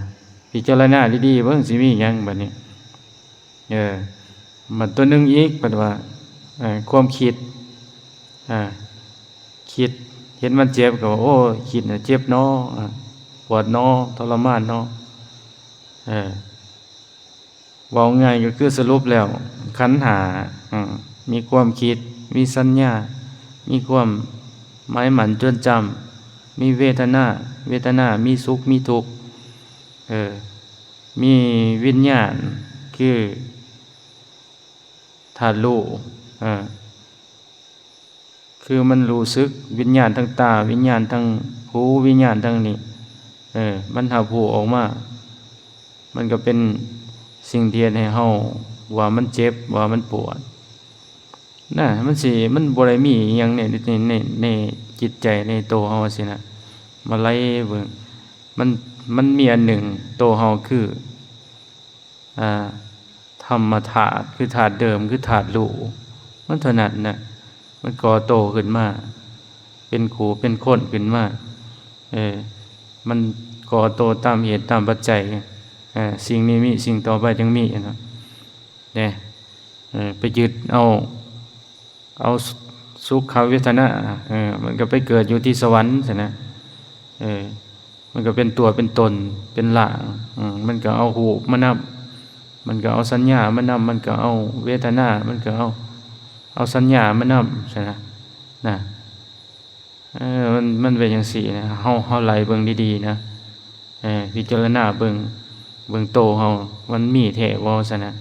ພິຈາລະນາດີໆເບິ່ງ ຊິມີຫຍັງບາດນີ້ ເອີ ມັນຕົວໜຶ່ງອີກ ເພິ່ນວ່າ ເອີ ຄວາມຄິດ ອ່າ ຄິດເຫັນມັນເຈັບກໍວ່າ ໂອ້ ຄິດນະເຈັບເນາະ ອ່າ ປວດເນາະ ທໍລະມານເນາະ ເອີ. ເວົ້າງ່າຍກໍຄືສະຫຼຸບແລ້ວ ຂັນຫ້າ ເອີ ມີຄວາມຄິດ ມີສັນຍາ ມີຄວາມໝາຍໝັ້ນຈົດຈຳ ມີເວທະນາ ເວທະນາ ມີສຸກ ມີທຸກ ເອີ ມີວິນຍານ ຄືທາດຮູ້ ເອີ ຄືມັນຮູ້ສຶກ ວິນຍານທາງຕາ ວິນຍານທາງຫູ ວິນຍານທາງນີ້ ເອີ ມັນຮັບຮູ້ອອກມາ ມັນກໍເປັນສິ່ງທີ່ເຮັດໃຫ້ເຮົາວ່າມັນເຈັບ ວ່າມັນປວດນະ ມັນຊິ ມັນບໍ່ໄດ້ມີອີ່ຫຍັງໃນ ໃນ ໃນ ໃນຈິດໃຈ ໃນໂຕເຮົາຊີ້ນະ ມາໄລ່ເບິ່ງ ມັນ ມັນມີອັນໜຶ່ງ ໂຕເຮົາຄື ອ່າ ທຳມະທາດ ຄືທາດເດີມ ຄືທາດຮູ້ ມັນເທົ່ານັ້ນນະ ມັນກໍ່ໂຕຂຶ້ນມາ ເປັນຄູ່ເປັນຄົນຂຶ້ນມາ ເອີ ມັນກໍ່ໂຕຕາມເຫດຕາມປັດໄຈ ເອີ ສິ່ງນີ້ມີ ສິ່ງຕໍ່ໄປຈຶ່ງມີນະ ເດ້ ເອີ ໄປຍຶດເອົາ ເອົາ ສຸ ສຸຂະເວທະນາ ເອີ ມັນກໍໄປເກີດຢູ່ທີ່ສະຫວັນຊັ້ນນະ ເອີ ມັນກໍເປັນຕົວເປັນຕົນ ເປັນຮ່າງ ອືມ ມັນກໍເອົາຮູບມານຳ ມັນກໍເອົາສັນຍາມານຳ ມັນກໍເອົາເວທະນາ ມັນກໍເອົາ ເອົາສັນຍາມານຳຊັ້ນນະ ນະ ເອີ ມັນ ມັນເປັນຈັ່ງຊີ້ນະ ເຮົາ ເຮົາໄລ່ເບິ່ງດີໆນະ ເອີ ພິຈາລະນາເບິ່ງ ເບິ່ງໂຕເຮົາ ມັນມີແທ້ບໍ່ຊັ້ນນະ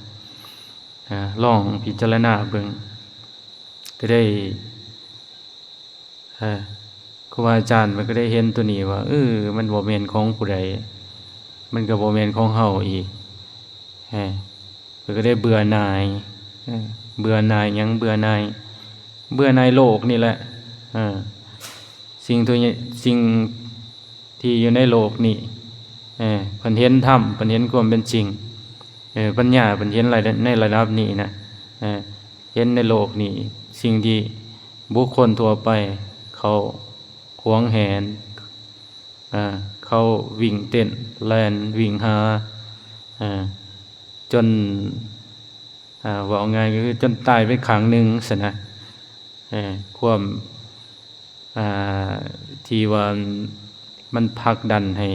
ເອີ ລອງພິຈາລະນາເບິ່ງ ກໍໄດ້ ເອີ ຄູບາອາຈານເພິ່ນກໍໄດ້ເຫັນໂຕນີ້ວ່າ ເອີ ມັນບໍ່ແມ່ນຂອງຜູ້ໃດ ມັນກໍບໍ່ແມ່ນຂອງເຮົາອີກ ເອີ ເພິ່ນກໍໄດ້ເບື່ອໜ່າຍ ເອີ ເບື່ອໜ່າຍຫຍັງ? ເບື່ອໜ່າຍ ເບື່ອໜ່າຍໂລກນີ້ແຫຼະ ເອີ ສິ່ງທີ່ ສິ່ງທີ່ຢູ່ໃນໂລກນີ້ ເອີ ເພິ່ນເຫັນທຳ ເພິ່ນເຫັນຄວາມເປັນຈິງ ເອີ ປັນຍາເພິ່ນເຫັນໃນລະດັບນີ້ນະ ເອີ ເຫັນໃນໂລກນີ້ ສິ່ງທີ່ ບຸກຄົນທົ່ວໄປເຂົາຫວງແຫນ ເອີ ເຂົາວິ່ງເຕັ້ນ ແລ່ນວິ່ງຫາ ເອີ ຈົນ ເອີ ເວົ້າງ່າຍກໍຄືຈົນຕາຍໄປຂ້າງໜຶ່ງຊັ້ນນະ ເອີ ຄວາມ ອ່າ ທີ່ວ່າມັນຜັກດັນໃຫ້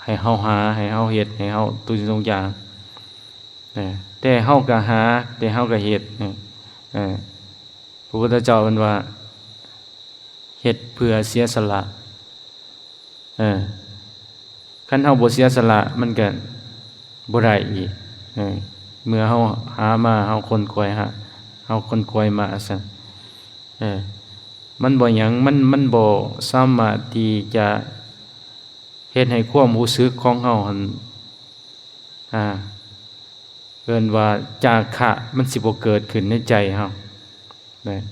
ໃຫ້ເຮົາຫາ ໃຫ້ເຮົາເຮັດ ໃຫ້ເຮົາທຸກສິ່ງທຸກຢ່າງ ເອີ ແຕ່ເຮົາກໍຫາ ແຕ່ເຮົາກໍເຮັດ ເອີ ເອີ ພະພຸດທະເຈົ້າເພິ່ນວ່າ ເຮັດເພື່ອເສຍສະຫຼະ ເອີ ຄັນເຮົາບໍ່ເສຍສະຫຼະ ມັນກໍບໍ່ໄດ້ອີກ ເອີ ເມື່ອເຮົາຫາມາ ເຮົາຂົນຂວາຍຫາ ເຮົາຂົນຂວາຍມາຊັ້ນ ເອີ ມັນບໍ່ຫຍັງ ມັນ ມັນບໍ່ສາມາດທີ່ຈະເຮັດໃຫ້ຄວາມຮູ້ສຶກຂອງເຮົາຫັ້ນ ອ່າ ເອີ້ນວ່າຈາຄະ ມັນຊິບໍ່ເກີດຂຶ້ນໃນໃຈເຮົາ ແມ່ນ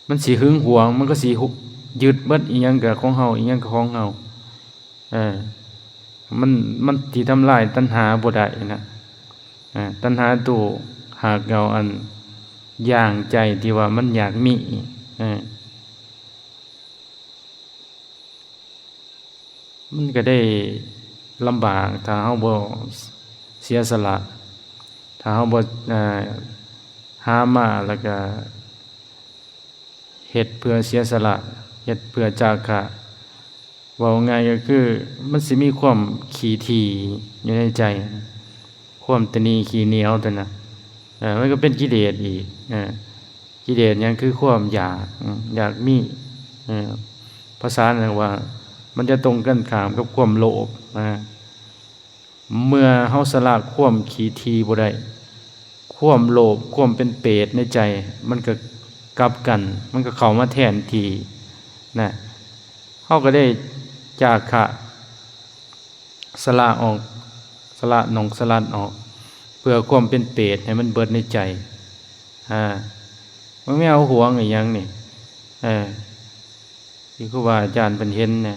ມັນຊິຫຶງຫວງ ມັນກໍຊິຍຶດເບິດ ອີ່ຫຍັງກໍຂອງເຮົາ ອີ່ຫຍັງກໍຂອງເຮົາ ເອີ ມັນ ມັນຊິທຳລາຍຕັນຫາບໍ່ໄດ້ນະ ເອີ ຕັນຫາໂຕຮາກເຫງົ້າອັນຢາງໃຈທີ່ວ່າມັນຢາກມີ ເອີ ມັນກໍໄດ້ລຳບາກ ຖ້າເຮົາບໍ່ເສຍສະຫຼະ ຖ້າເຮົາບໍ່ ເອີ ຫາມາ ແລ້ວກໍເຮັດເພື່ອເສຍສະຫຼະ ເຮັດເພື່ອຈາຄະ ເວົ້າງ່າຍກໍຄືມັນຊິມີຄວາມຂີ້ຖີ່ຢູ່ໃນໃຈ ຄວາມຕະໜີຂີ້ໜຽວຕົວນັ້ນ ເອີ ມັນກໍເປັນກິເລດອີກ ເອີ ກິເລດຫຍັງ? ຄືຄວາມຢາກ ຢາກມີ ເອີ ພາສານັ້ນວ່າ ມັນຈະຕົງກັນຂ້າມກັບຄວາມໂລບ ເມື່ອເຮົາສະຫຼະຄວາມຂີ້ຖີ່ບໍ່ໄດ້ ຄວາມໂລບ ຄວາມເປັນເປດໃນໃຈ ມັນກໍກັບກັນ ມັນກໍເຂົ້າມາແທນທີ່ນະ ເຮົາກໍໄດ້ຈາຄະ ສະຫຼະອອກ ສະຫຼະໜອງສະຫຼັດອອກ ເພື່ອຄວາມເປັນເປດໃຫ້ມັນເບິດໃນໃຈ ອາ ມັນມີເອົາຫວງອີ່ຫຍັງນີ້ ເອີ ທີ່ຄູບາອາຈານເພິ່ນເຫັນນະ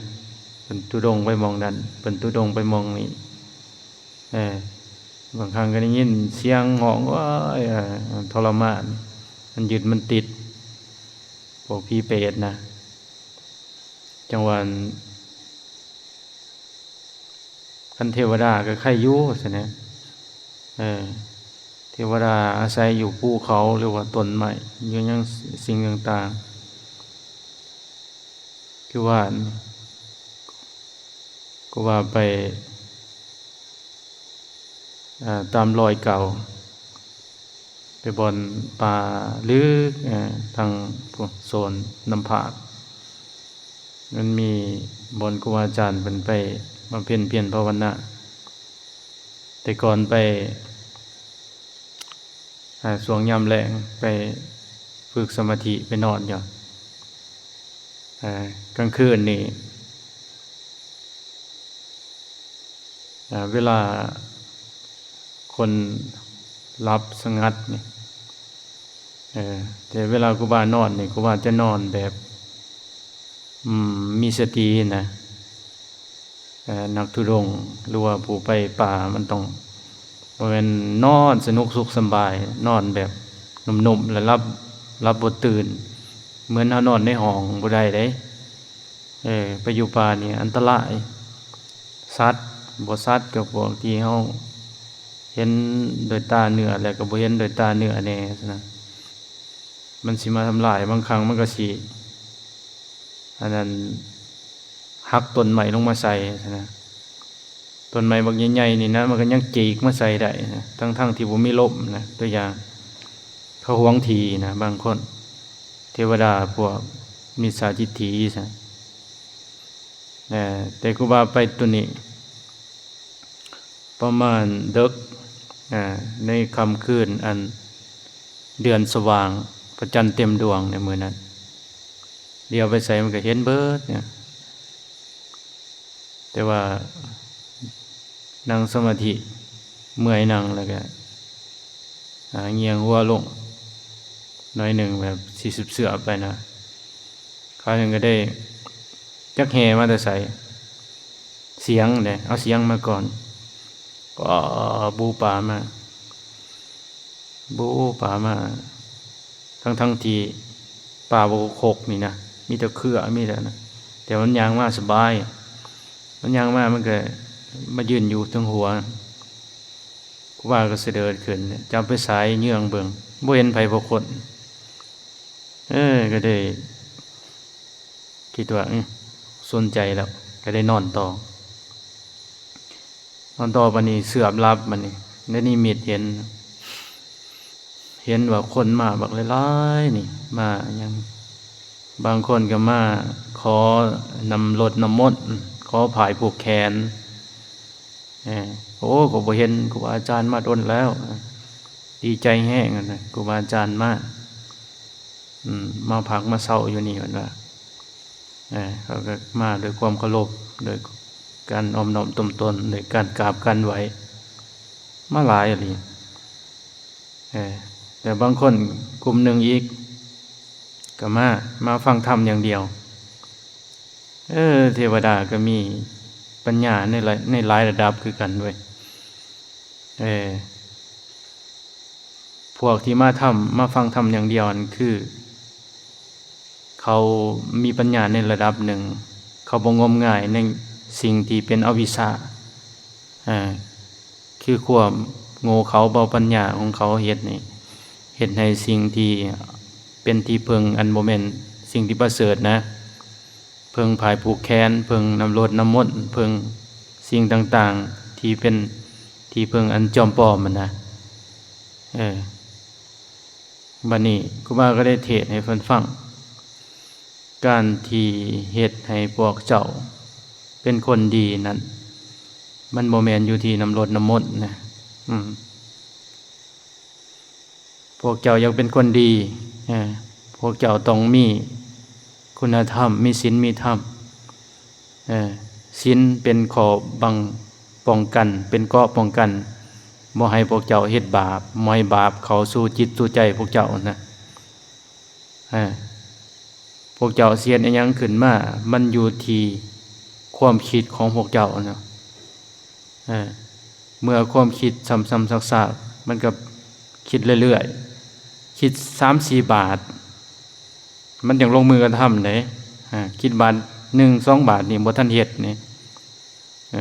ເພິ່ນທຸດົງໄປໝ່ອງນັ້ນ ເພິ່ນທຸດົງໄປໝ່ອງນີ້ ເອີ ບາງຄັ້ງກໍໄດ້ຍິນສຽງຮ້ອງ ໂອ້ຍ ເອີ ທໍລະມານ ມັນຍຶດມັນຕິດ ພວກຜີເປດນະ ຈັ່ງວ່າ ຄັນເທວະດາກໍໄຄຢູ່ຊັ້ນແຫຼະ ເອີ ເທວະດາອາໄສຢູ່ພູເຂົາ ຫຼືວ່າຕົ້ນໄມ້ ຢູ່ຫຍັງ ສິ່ງຕ່າງໆ ຄືວ່າ ກໍວ່າໄປ ອ່າ ຕາມລອຍເກົ່າ ໄປບ່ອນປ່າເລິກ ເອີ ທາງພວກໂຊນນ້ຳພາກ ມັນມີບ່ອນຄູບາອາຈານເພິ່ນໄປບຳເພັນພຽນພາວະນາ ແຕ່ກ່ອນໄປ ອ່າ ຊ່ວງຍາມແລງໄປຝຶກສະມາທິ ໄປນອນຢູ່ ເອີ ກາງຄືນນີ້ ເອີ ເວລາຄົນຫຼັບສະຫງັດນີ້ ເອີ ແຕ່ເວລາຄູບານອນນີ້ ຄູບາຈະນອນແບບ ອືມ ມີສະຕິນະ ເອີ ນັກທຸດົງ ຫຼືວ່າຜູ້ໄປປ່າ ມັນຕ້ອງ ບໍ່ແມ່ນນອນສະໜຸກສຸກສຳບາຍ ນອນແບບນຸ້ມໆ ແລ້ວຫຼັບ ຫຼັບບໍ່ຕື່ນ ເໝືອນເຮົານອນໃນຫ້ອງບໍ່ໄດ້ເດ້ ເອີ ໄປຢູ່ປ່ານີ້ອັນຕະລາຍ ສັດ ບໍ່ສັດກໍພວກທີ່ເຮົາເຫັນດ້ວຍຕາເນື້ອ ແລ້ວກໍບໍ່ເຫັນດ້ວຍຕາເນື້ອແດ່ຊັ້ນນະ ມັນຊິມາທຳລາຍ ບາງຄັ້ງມັນກໍຊິ ອັນນັ້ນ ຫັກຕົ້ນໄມ້ລົງມາໃສ່ຫັ້ນນະ. ຕົ້ນໄມ້ບັກໃຫຍ່ໆນີ້ນະ ມັນກໍຍັງຈີກມາໃສ່ໄດ້ນະ ທັງໆທີ່ບໍ່ມີລົມນະ. ຕົວຢ່າງ ເຂົາຫວງທີ່ນະ ບາງຄົນ ເທວະດາພວກມິດສາທິດຖິຊະ. ແຕ່ຄູບາໄປໂຕນີ້ ປະມານເດິກ ໃນຄ່ຳຄືນອັນເດືອນສະຫວ່າງ ພະຈັນເຕັມດວງໃນມື້ນັ້ນ ຫຼຽວໄປໃສມັນກໍເຫັນເບິດນະ. ແຕ່ວ່ານັ່ງສະມາທິ ເມື່ອຍນັ່ງແລ້ວກໍ ອ່າ ງຽງຫົວລົງໜ້ອຍໜຶ່ງ ແບບຊິເຊື່ອໄປນະ. ຄາວໜຶ່ງກໍໄດ້ ຈັກແຫ່ມາແຕ່ໃສ ສຽງເດ້ ເອົາສຽງມາກ່ອນ ກໍບູປາມາ ບູປາມາ ທັງໆທີ່ປ່າບໍ່ຄົກນີ້ນະ ມີແຕ່ເຄືອ ມີແຕ່ນະ ແຕ່ມັນຍ່າງມາສະບາຍ ມັນຍ່າງມາ ມັນກໍມາຢືນຢູ່ເທິງຫົວ. ຄູບາກໍສະເດີດຂຶ້ນ ຈັບໄປສາຍເຍືອງເບິ່ງ ບໍ່ເຫັນໃຜຈັກຄົນ. ເອີ ກໍໄດ້ຄິດວ່າ ເອີ ສົນໃຈແລ້ວ ກໍໄດ້ນອນຕໍ່ ນອນຕໍ່. ບາດນີ້ເຊື່ອບຫຼັບ ບາດນີ້ໄດ້ນິມິດເຫັນ ເຫັນວ່າຄົນມາບັກຫຼາຍໆນີ້ ມາຫຍັງ ບາງຄົນກໍມາຂໍນ້ຳລົດນ້ຳມົນ ຂໍຜາຍຜູກແຂນ. ເອີ ໂອ້ ກໍບໍ່ເຫັນຄູບາອາຈານມາດົນແລ້ວ ດີໃຈແຮງ ວ່າຊັ້ນ ຄູບາອາຈານມາ ອືມ ມາພັກມາເຊົາຢູ່ນີ້ ເພິ່ນວ່າ. ເອີ ເຂົາກໍມາດ້ວຍຄວາມເຄົາລົບ ໂດຍການອ່ອນນ້ອມຖ່ອມຕົນ ໂດຍການກາບການໄຫວ້ ມາຫຼາຍອີ່ຫຼີ. ເອີ ແຕ່ບາງຄົນກຸ່ມໜຶ່ງອີກກໍມາ ມາຟັງທຳຢ່າງດຽວ. ເອີ ເທວະດາກໍມີປັນຍາໃນຫຼາຍ ໃນຫຼາຍລະດັບຄືກັນເວີຍ. ເອີ ພວກທີ່ມາທຳ ມາຟັງທຳຢ່າງດຽວນັ້ນ ຄື ເຂົາມີປັນຍາໃນລະດັບໜຶ່ງ ເຂົາບໍ່ງົມງາຍໃນສິ່ງທີ່ເປັນອະວິຊຊາ ເອີ ຄືຄວາມໂງ່ເຂົາເບົາປັນຍາຂອງເຂົາເຮັດນີ້ ເຮັດໃຫ້ສິ່ງທີ່ເປັນທີ່ເພິ່ງ ອັນບໍ່ແມ່ນສິ່ງທີ່ປະເສີດນະ ເພິ່ງຜາຍຜູກແຂນ ເພິ່ງນ້ຳລົດນ້ຳມົນ ເພິ່ງສິ່ງຕ່າງໆທີ່ເປັນທີ່ເພິ່ງອັນຈອມປອມຫັ້ນນະ. ເອີ ບາດນີ້ຄູບາກໍໄດ້ເທດໃຫ້ເພິ່ນຟັງ ການທີ່ເຮັດໃຫ້ພວກເຈົ້າເປັນຄົນດີນັ້ນ ມັນບໍ່ແມ່ນຢູ່ທີ່ນ້ຳລົດນ້ຳມົນນະ. ອືມ ພວກເຈົ້າຢາກເປັນຄົນດີ ເອີ ພວກເຈົ້າຕ້ອງມີຄຸນນະທຳ ມີສິນມີທຳ. ເອີ ສິນເປັນຂໍ້ບັງປ້ອງກັນ ເປັນເກາະປ້ອງກັນ ບໍ່ໃຫ້ພວກເຈົ້າເຮັດບາບ ບໍ່ໃຫ້ບາບເຂົ້າສູ່ຈິດສູ່ໃຈພວກເຈົ້ານະ. ເອີ ພວກເຈົ້າຊິເຮັດອີ່ຫຍັງຂຶ້ນມາ ມັນຢູ່ທີ່ຄວາມຄິດຂອງພວກເຈົ້ານະ. ເອີ ເມື່ອຄວາມຄິດຊ້ຳໆຊາກໆ ມັນກໍຄິດເລື້ອຍໆ ຄິດສາມສີ່ບາດ ມັນຈັ່ງລົງມືກະທຳເດ້. ອາ ຄິດບາດໜຶ່ງສອງບາດນີ້ບໍ່ທັນເຮັດນີ້ ເອີ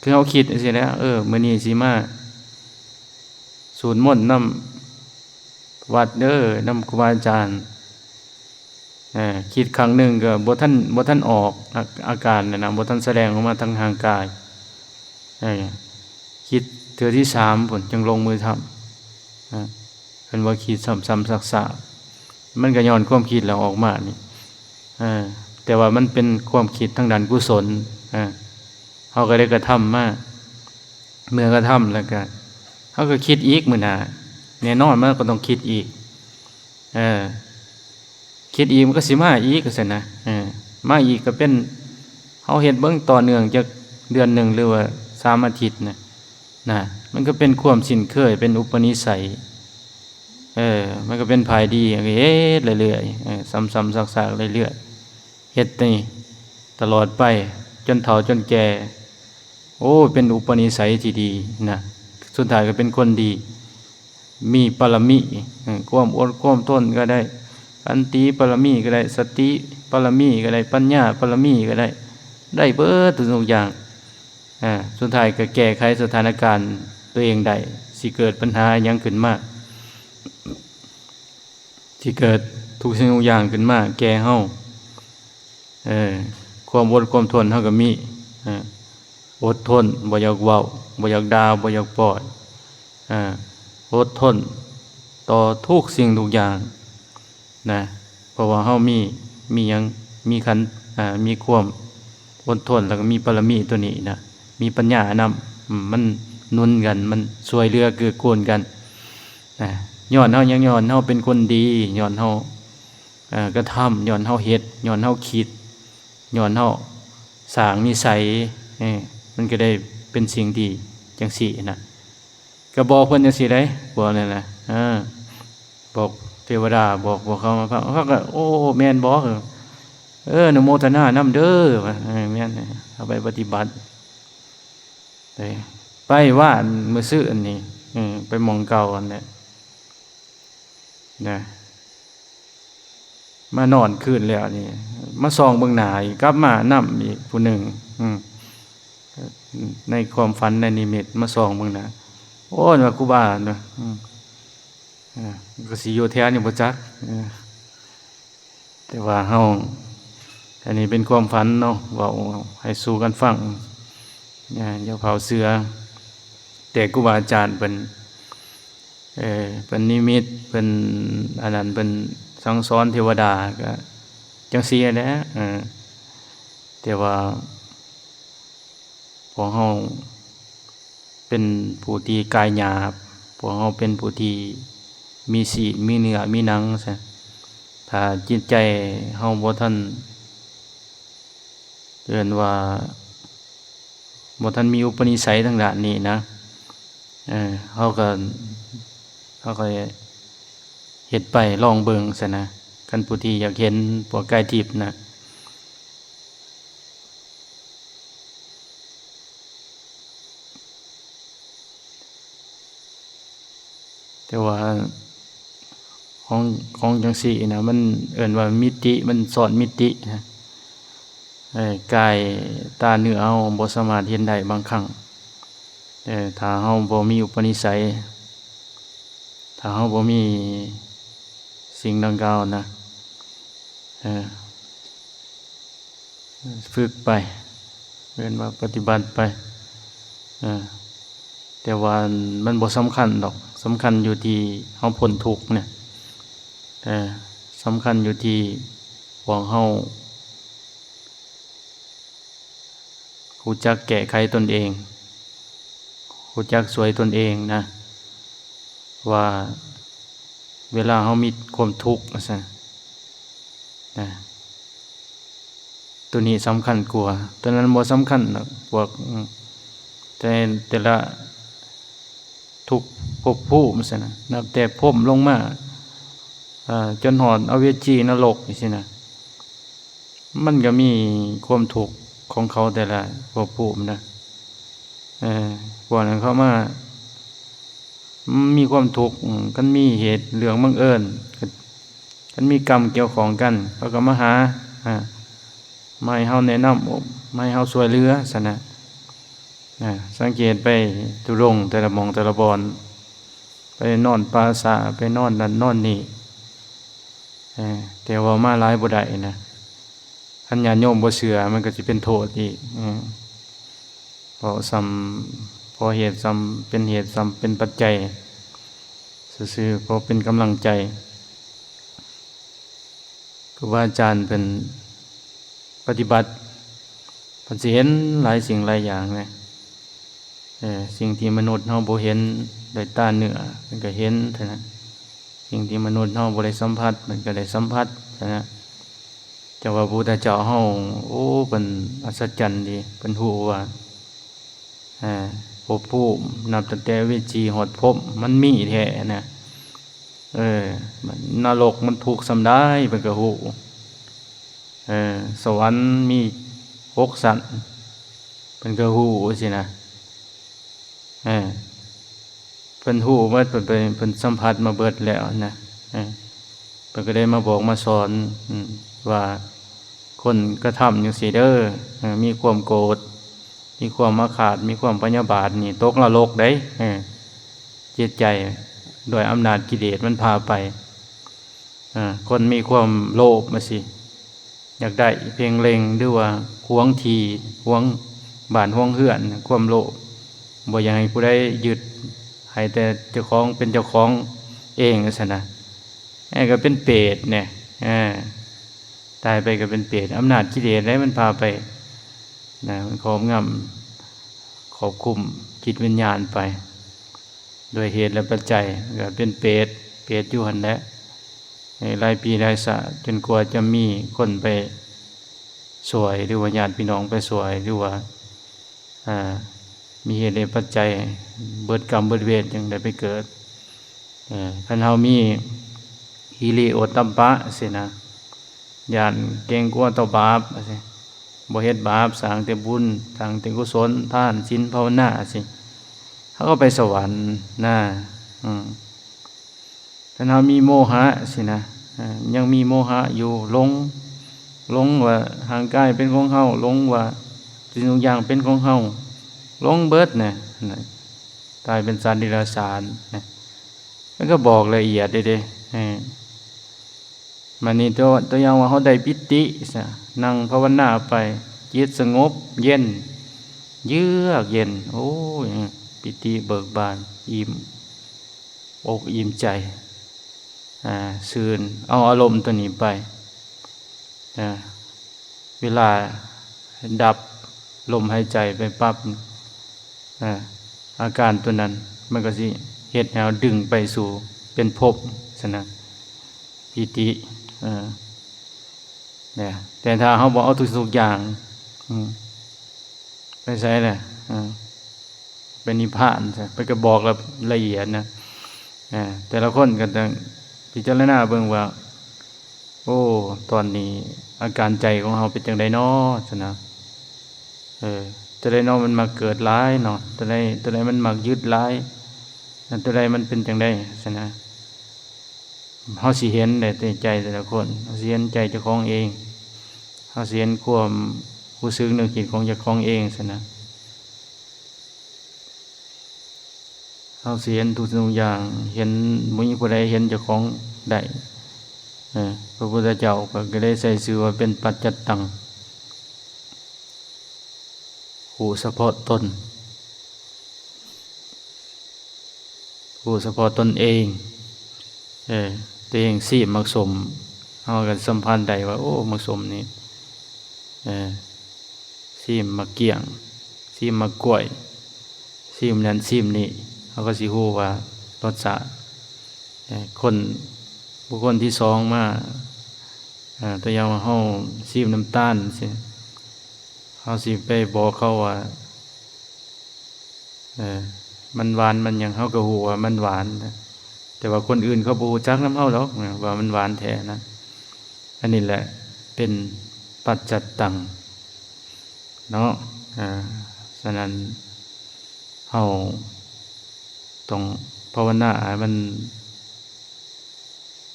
ຄືເຮົາຄິດຈັ່ງຊີ້ແຫຼະ ເອີ ມື້ນີ້ຊິມາສູດມົນນຳວັດເດີ ນຳຄູບາອາຈານ. ເອີ ຄິດຄັ້ງໜຶ່ງກໍບໍ່ທັນ ບໍ່ທັນອອກອາ ອາການນັ້ນນະ ບໍ່ທັນສະແດງອອກມາທາງຮ່າງກາຍ. ເອີ ຄິດເທື່ອທີສາມພຸ້ນຈຶ່ງລົງມືທຳ. ເອີ ເພິ່ນວ່າຄິດຊ້ຳໆຊາກໆ ມັນກໍຍ້ອນຄວາມຄິດແລ້ວອອກມານີ້. ເອີ ແຕ່ວ່າມັນເປັນຄວາມຄິດທາງດ້ານກຸສົນ. ເອີ ເຮົາກໍໄດ້ກະທຳມາ ເມື່ອກະທຳແລ້ວກໍ ເຮົາກໍຄິດອີກມື້ໜ້າ ແນ່ນອນມັນກໍຕ້ອງຄິດອີກ. ເອີ ຄິດອີກມັນກໍຊິມາອີກ ວ່າຊັ້ນນະ. ເອີ ມາອີກກໍເປັນ ເຮົາເຮັດເບິ່ງຕໍ່ເນື່ອງຈັກເດືອນໜຶ່ງ ຫຼືວ່າສາມອາທິດນະ ນະ ມັນກໍເປັນຄວາມຊິນເຄີຍ ເປັນອຸປະນິໄສ. ເອີ ມັນກໍເປັນພາຍດີ ກໍເຮັດເລື້ອຍໆ ເອີ ຊ້ຳໆຊາກໆເລື້ອຍໆ ເຮັດນີ້ຕະຫຼອດໄປ ຈົນເຖົ້າຈົນແກ່. ໂອ້ ເປັນອຸປະນິໄສທີ່ດີນະ ສຸດທ້າຍກໍເປັນຄົນດີ ມີປາລະມີ ເອີ ຄວາມອົດຄວາມທົນກໍໄດ້, ຂັນຕິປາລະມີກໍໄດ້, ສະຕິປາລະມີກໍໄດ້, ປັນຍາປາລະມີກໍໄດ້, ໄດ້ເບິດທຸກຢ່າງ. ອາ ສຸດທ້າຍກໍແກ້ໄຂສະຖານະການຕົວເອງໄດ້, ຊິເກີດປັນຫາຫຍັງຂຶ້ນມາ, ຊິເກີດທຸກສິ່ງທຸກຢ່າງຂຶ້ນມາແກ່ເຮົາ, ເອີ ຄວາມອົດຄວາມທົນເຮົາກໍມີ ເອີ ອົດທົນ ບໍ່ຢາກເວົ້າ ບໍ່ຢາກດ່າ ບໍ່ຢາກປ້ອຍ ເອີ ອົດທົນຕໍ່ທຸກສິ່ງທຸກຢ່າງນະ ເພາະວ່າເຮົາມີ ມີຫຍັງ ມີຂັນ ເອີ ມີຄວາມອົດທົນ ແລ້ວກໍມີບາລະມີຕົວນີ້ນະ ມີປັນຍານຳ ອາ ມັນໜູນກັນ ມັນຊ່ວຍເຫຼືອເກື້ອກູນກັນນະ ຍ້ອນເຮົາຫຍັງ ຍ້ອນເຮົາເປັນຄົນດີ ຍ້ອນເຮົາ ເອີ ກະທຳ ຍ້ອນເຮົາເຮັດ ຍ້ອນເຮົາຄິດ ຍ້ອນເຮົາສ້າງນິໄສ ເອີ ມັນກໍໄດ້ເປັນສິ່ງທີ່ຈັ່ງຊີ້ນະ ກໍບອກເພິ່ນຈັ່ງຊີ້ໄດ໋ ພວກນັ້ນນະ ເອີ ບອກເທວະດາ ບອກພວກເຂົາມາຟັງ ເຂົາກໍ ໂອ້ ແມ່ນບໍ ເອີ ອະນຸໂມທະນານຳເດີ ວ່າ ເອີ ແມ່ນ ເອົາໄປປະຕິບັດ ໄປ ໄປວານມື້ຊືນນີ້ ເອີ ໄປໝ່ອງເກົ່າຫັ້ນແຫຼະ ນະ ມານອນຄືນແລ້ວນີ້ ມາສ່ອງເບິ່ງໜ້າອີກ ກັບມານຳອີກຜູ້ໜຶ່ງ ອືມ ໃນຄວາມຝັນ ໃນນິມິດ ມາສ່ອງເບິ່ງໜ້າ ໂອ້ຍ ວ່າຄູບາ ອືມ ເອີ ກໍຊິຢູ່ແຖວນີ້ບໍ່ຈັກ ເອີ ແຕ່ວ່າເຮົາ ອັນນີ້ເປັນຄວາມຝັນເນາະ ເວົ້າໃຫ້ສູ່ກັນຟັງ ຢ່າ ຢ່າເຜົາເຊື່ອ ແຕ່ຄູບາອາຈານເພິ່ນ ເອີ ເພິ່ນນິມິດ ເພິ່ນອັນນັ້ນ ເພິ່ນສັ່ງສອນເທວະດາ ກໍຈັ່ງຊີ້ແຫຼະ ເອີ ແຕ່ວ່າ ພວກເຮົາເປັນຜູ້ທີ່ກາຍຫຍາບ, ພວກເຮົາເປັນຜູ້ທີ່ມີຊີ້ນ, ມີເນື້ອ, ມີໜັງ, ຊັ້ນ. ຖ້າຈິດໃຈເຮົາບໍ່ທັນ, ເອີ້ນວ່າ ບໍ່ທັນມີອຸປະນິໄສທາງດ້ານນີ້ນະ, ເອີ, ເຮົາກໍ, ເຮົາກໍເຮັດໄປລອງເບິ່ງ, ຊັ້ນນະ. ຄັນຜູ້ທີ່ຢາກເຫັນພວກກາຍທິບນະ, ແຕ່ວ່າຂອງ, ຂອງຈັ່ງຊີ້ນະ ມັນເອີ້ນວ່າມິຕິ, ມັນຊ້ອນມິຕິນະ. ເອີ, ກາຍຕາເນື້ອເຮົາບໍ່ສາມາດເຫັນໄດ້ບາງຄັ້ງ. ເອີ, ຖ້າເຮົາບໍ່ມີອຸປະນິໄສ, ຖ້າເຮົາບໍ່ມີສິ່ງດັ່ງກ່າວນະ, ເອີ, ຝຶກໄປ, ເອີ້ນວ່າປະຕິບັດໄປ, ເອີ, ແຕ່ວ່າມັນບໍ່ສຳຄັນດອກ, ສຳຄັນຢູ່ທີ່ເຮົາພົ້ນທຸກນະ, ເອີ, ສຳຄັນຢູ່ທີ່ພວກເຮົາ ຮູ້ຈັກແກ້ໄຂຕົນເອງ, ຮູ້ຈັກຊ່ວຍຕົນເອງນະ, ວ່າເວລາເຮົາມີຄວາມທຸກ ວ່າຊັ້ນນະ, ໂຕນີ້ສຳຄັນກວ່າ, ໂຕນັ້ນບໍ່ສຳຄັນດອກ. ພວກ, ແຕ່, ແຕ່ລະທຸກພົບພູມ ວ່າຊັ້ນນະ, ນັບແຕ່ພົມລົງມາ, ເອີ, ຈົນຮອດອະເວຈີ ນະລົກ ຈັ່ງຊີ້ນະ. ມັນກໍມີຄວາມທຸກຂອງເຂົາແຕ່ລະພວກພູມນະ. ເອີ, ພວກນັ້ນເຂົາມາ ມີຄວາມທຸກ, ຄັນມີເຫດເລື່ອງບັງເອີນ, ຄັນມີກຳກ່ຽວຂ້ອງກັນ, ເຂົາກໍມາຫາ, ມາໃຫ້ເຮົາແນະນຳ, ມາໃຫ້ເຮົາຊ່ວຍເຫຼືອ, ຊັ້ນນະ. ສັງເກດໄປທຸດົງແຕ່ລະໝ່ອງແຕ່ລະບ່ອນ, ໄປນອນປ່າຊ້າ, ໄປນອນນັ້ນນອນນີ້, ເອີ, ແຕ່ວ່າມາຫຼາຍບໍ່ໄດ້ນະ. ຄັນຍາດໂຍມບໍ່ເຊື່ອ ມັນກໍຊິເປັນໂທດອີກ. ເອີ, ເວົ້າສ່ຳພໍເຫດ, ສ່ຳເປັນເຫດ, ສ່ຳເປັນປັດໄຈຊື່ໆ, ພໍເປັນກຳລັງໃຈ. ຄູບາອາຈານເພິ່ນປະຕິບັດ, ເພິ່ນຊິເຫັນຫຼາຍສິ່ງຫຼາຍຢ່າງເລີຍ. ເອີ, ສິ່ງທີ່ມະນຸດເຮົາບໍ່ເຫັນດ້ວຍຕາເນື້ອ ເພິ່ນກໍເຫັນເທົ່ານັ້ນ, ສິ່ງທີ່ມະນຸດເຮົາບໍ່ໄດ້ສຳຜັດ ເພິ່ນກໍໄດ້ສຳຜັດເທົ່ານັ້ນ. ຈັ່ງວ່າພະພຸດທະເຈົ້າເຮົາ, ໂອ້, ເພິ່ນອັດສະຈັນດີ, ເພິ່ນຮູ້ວ່າ, ເອີ, ພົບພູມນັບຕັ້ງແຕ່ເວຈີຮອດພົມ ມັນມີແທ້ນະ. ເອີ, ນະລົກມັນທຸກສ່ຳໃດ ເພິ່ນກໍຮູ້. ເອີ, ສະຫວັນມີຫົກຊັ້ນ ເພິ່ນກໍຮູ້ຊີ້ນະ. ເອີ, ເພິ່ນຮູ້ໝົດ, ເພິ່ນໄປ, ເພິ່ນສຳຜັດມາເບິດແລ້ວນະ. ເອີ, ເພິ່ນກໍໄດ້ມາບອກມາສອນ, ອາ, ວ່າຄົນກະທຳຈັ່ງຊີ້ເດີ, ເອີ, ມີຄວາມໂກດ, ມີຄວາມອາຄາດ, ມີຄວາມພະຍາບາດນີ້ ຕົກນະລົກເດ້. ເອີ, ຈິດໃຈດ້ວຍອຳນາດກິເລດມັນພາໄປ. ເອີ, ຄົນມີຄວາມໂລບມາຊີ້ ຢາກໄດ້ເພັງເລັງ ຫຼືວ່າຫວງທີ່ ຫວງບ້ານ ຫວງເຮືອນ ຄວາມໂລບ ບໍ່ຢາກໃຫ້ຜູ້ໃດຍຶດ ໃຫ້ແຕ່ເຈົ້າຂອງເປັນເຈົ້າຂອງເອງ ຈັ່ງຊັ້ນນະ. ອັນນີ້ກໍເປັນເປດແດ່ ເອີ ຕາຍໄປກໍເປັນເປດ. ອຳນາດກິເລດໃດມັນພາໄປນະ ມັນຄອບງຳ ຄອບຄຸມຈິດວິນຍານໄປ ດ້ວຍເຫດ ແລະ ປັດໄຈ ກໍເປັນເປດ ເປດຢູ່ຫັ້ນແຫຼະ ໃນຫຼາຍປີຫຼາຍຊາດ ຈົນກວ່າຈະມີຄົນໄປຊ່ວຍ ຫຼືວ່າຍາດພີ່ນ້ອງໄປຊ່ວຍ ຫຼືວ່າ ອ່າ ມີເຫດເຫດປັດໄຈ ເບິດກຳເບິດເວນ ຈຶ່ງໄດ້ໄປເກີດ. ເອີ ຄັນເຮົາມີຫິລິໂອດຕັບປະຊີ້ນະ ຢ້ານເກງກົວຕໍ່ບາບ ບໍ່ເຮັດບາບ ສ້າງແຕ່ບຸນ ສ້າງແຕ່ກຸສົນ ທານ ສິນ ພາວະນາຊີ້ ເຮົາກໍໄປສະຫວັນນະ. ອືມ ຄັນເຮົາມີໂມຫະຊີ້ນະ ເອີ ຍັງມີໂມຫະຢູ່ ຫຼົງ ຫຼົງວ່າຮ່າງກາຍເປັນຂອງເຮົາ ຫຼົງວ່າສິ່ງທຸກຢ່າງເປັນຂອງເຮົາ ຫຼົງເບິດນະ ຕາຍເປັນສັດເດຍລະສານນະ. ມັນກໍບອກລະອຽດເດ້ ເອີ ບາດນີ້ຕົວ ຕົວຢ່າງວ່າເຮົາໄດ້ປີຕິຊະ ນັ່ງພາວະນາໄປ ຈິດສະຫງົບເຢັນ ເຍືອກເຢັນ ໂອ້ຍ ປີຕິເບີກບານ ອີ່ມອົກອີ່ມໃຈ ອ່າ ຊື່ນ ເອົາອາລົມຕົວນີ້ໄປ ອ່າ ເວລາດັບລົມຫາຍໃຈໄປປັບ ອ່າ ອາການຕົວນັ້ນ ມັນກໍຊິເຮັດໃຫ້ເຮົາດຶງໄປສູ່ເປັນພົບຊັ້ນນະ ປີຕິ ເອີ ນະ. ແຕ່ຖ້າເຮົາບໍ່ເອົາທຸກສິ່ງທຸກຢ່າງ ອືມ ໄປໃສລະ ເອີ ໄປນິບພານຊະ ເພິ່ນກໍບອກລະ ລະອຽດນະ. ເອີ ແຕ່ລະຄົນກໍຕ້ອງພິຈາລະນາເບິ່ງວ່າ ໂອ້ ຕອນນີ້ອາການໃຈຂອງເຮົາເປັນຈັ່ງໃດນໍ ຊັ້ນນະ. ເອີ ຕົວໃດນໍມັນມັກເກີດຫຼາຍນໍ ຕົວໃດ ຕົວໃດມັນມັກຍຶດຫຼາຍ ຕົວໃດມັນເປັນຈັ່ງໃດຊັ້ນນະ. ເຮົາຊິເຫັນໄດ້ແຕ່ໃຈແຕ່ລະຄົນ ເຮົາຊິເຫັນໃຈເຈົ້າຂອງເອງ ເຮົາຊິເຫັນຄວາມຮູ້ສຶກນຶກຄິດຂອງເຈົ້າຂອງເອງຊັ້ນນະ. ເຮົາຊິເຫັນທຸກສິ່ງທຸກຢ່າງ ເຫັນ ບໍ່ມີຜູ້ໃດເຫັນເຈົ້າຂອງໄດ້. ເອີ ພະພຸດທະເຈົ້າກໍ ກໍໄດ້ໃຊ້ຊື່ວ່າເປັນປັດຈັດຕັງ ຮູ້ສະເພາະຕົນ ຮູ້ສະເພາະຕົນເອງ. ເອີ ຕົວເອງຊີມໝາກສົ້ມ ເຮົາກໍສຳພັນໄດ້ວ່າ ໂອ້ ໝາກສົ້ມນີ້ ເອີ ຊີມໝາກກ້ຽງ ຊີມໝາກກ້ວຍ ຊີມນັ້ນຊີມນີ້ ເຮົາກໍຊິຮູ້ວ່າລົດຊາດ. ເອີ ຄົນ ບຸກຄົນທີສອງມາ ເອີ ຕົວຢ່າງວ່າເຮົາຊີມນ້ຳຕານຊີ້ ເຮົາຊິໄປບອກເຂົາວ່າ ເອີ ມັນຫວານມັນຫຍັງ ເຮົາກໍຮູ້ວ່າມັນຫວານ ແຕ່ວ່າຄົນອື່ນເຂົາບໍ່ຮູ້ຈັກນຳເຮົາດອກ ເອີ ວ່າມັນຫວານແທ້ນະ. ອັນນີ້ແຫຼະເປັນປັດຈັດຕັງເນາະ. ເອີ ສະນັ້ນເຮົາຕ້ອງພາວະນາໃຫ້ມັນ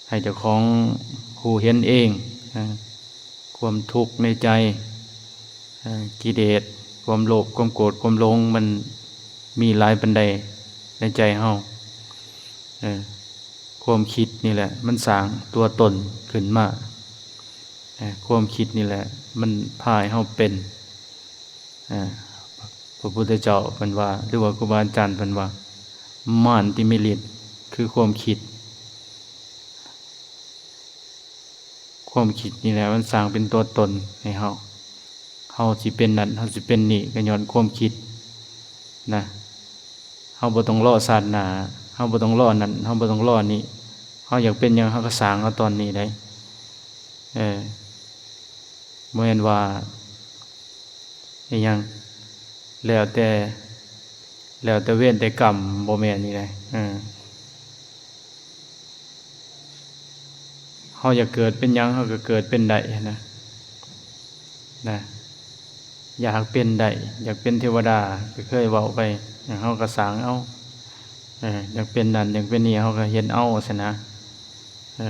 ໃຫ້ເຈົ້າຂອງຮູ້ເຫັນເອງ ເອີ ຄວາມທຸກໃນໃຈ ເອີ ກິເລດ ຄວາມໂລບ ຄວາມໂກດ ຄວາມຫຼົງ ມັນມີຫຼາຍປານໃດໃນໃຈເຮົາ. ເອີ ຄວາມຄິດນີ້ແຫຼະມັນສ້າງຕົວຕົນຂຶ້ນມາ ເອີ ຄວາມຄິດນີ້ແຫຼະມັນພາໃຫ້ເຮົາເປັນ ເອີ ພະພຸດທະເຈົ້າເພິ່ນວ່າ ຫຼືວ່າຄູບາອາຈານເພິ່ນວ່າ ມານທີ່ມີລິດຄືຄວາມຄິດ. ຄວາມຄິດນີ້ແຫຼະມັນສ້າງເປັນຕົວຕົນໃຫ້ເຮົາ ເຮົາຊິເປັນນັ້ນ ເຮົາຊິເປັນນີ້ ກໍຍ້ອນຄວາມຄິດນະ. ເຮົາບໍ່ຕ້ອງລໍຊາດໜ້າ ເຮົາບໍ່ຕ້ອງລໍນັ້ນ ເຮົາບໍ່ຕ້ອງລໍນີ້ ເຮົາຢາກເປັນຫຍັງ ເຮົາກໍສ້າງເອົາຕອນນີ້ໄດ໋. ເອີ ບໍ່ແມ່ນວ່າອີ່ຫຍັງ ແລ້ວແຕ່ ແລ້ວແຕ່ເວນແຕ່ກຳ ບໍ່ແມ່ນນີ້ໃດ໋. ເອີ ເຮົາຢາກເກີດເປັນຫຍັງ ເຮົາກໍເກີດເປັນໄດ້ນະ ນະ ຢາກເປັນໄດ້ ຢາກເປັນເທວະດາ ກໍເຄີຍເວົ້າໄປ ເຮົາກໍສ້າງເອົາ. ເອີ ຢາກເປັນນັ້ນ ຢາກເປັນນີ້ ເຮົາກໍເຮັດເອົາຊັ້ນນະ. ເອີ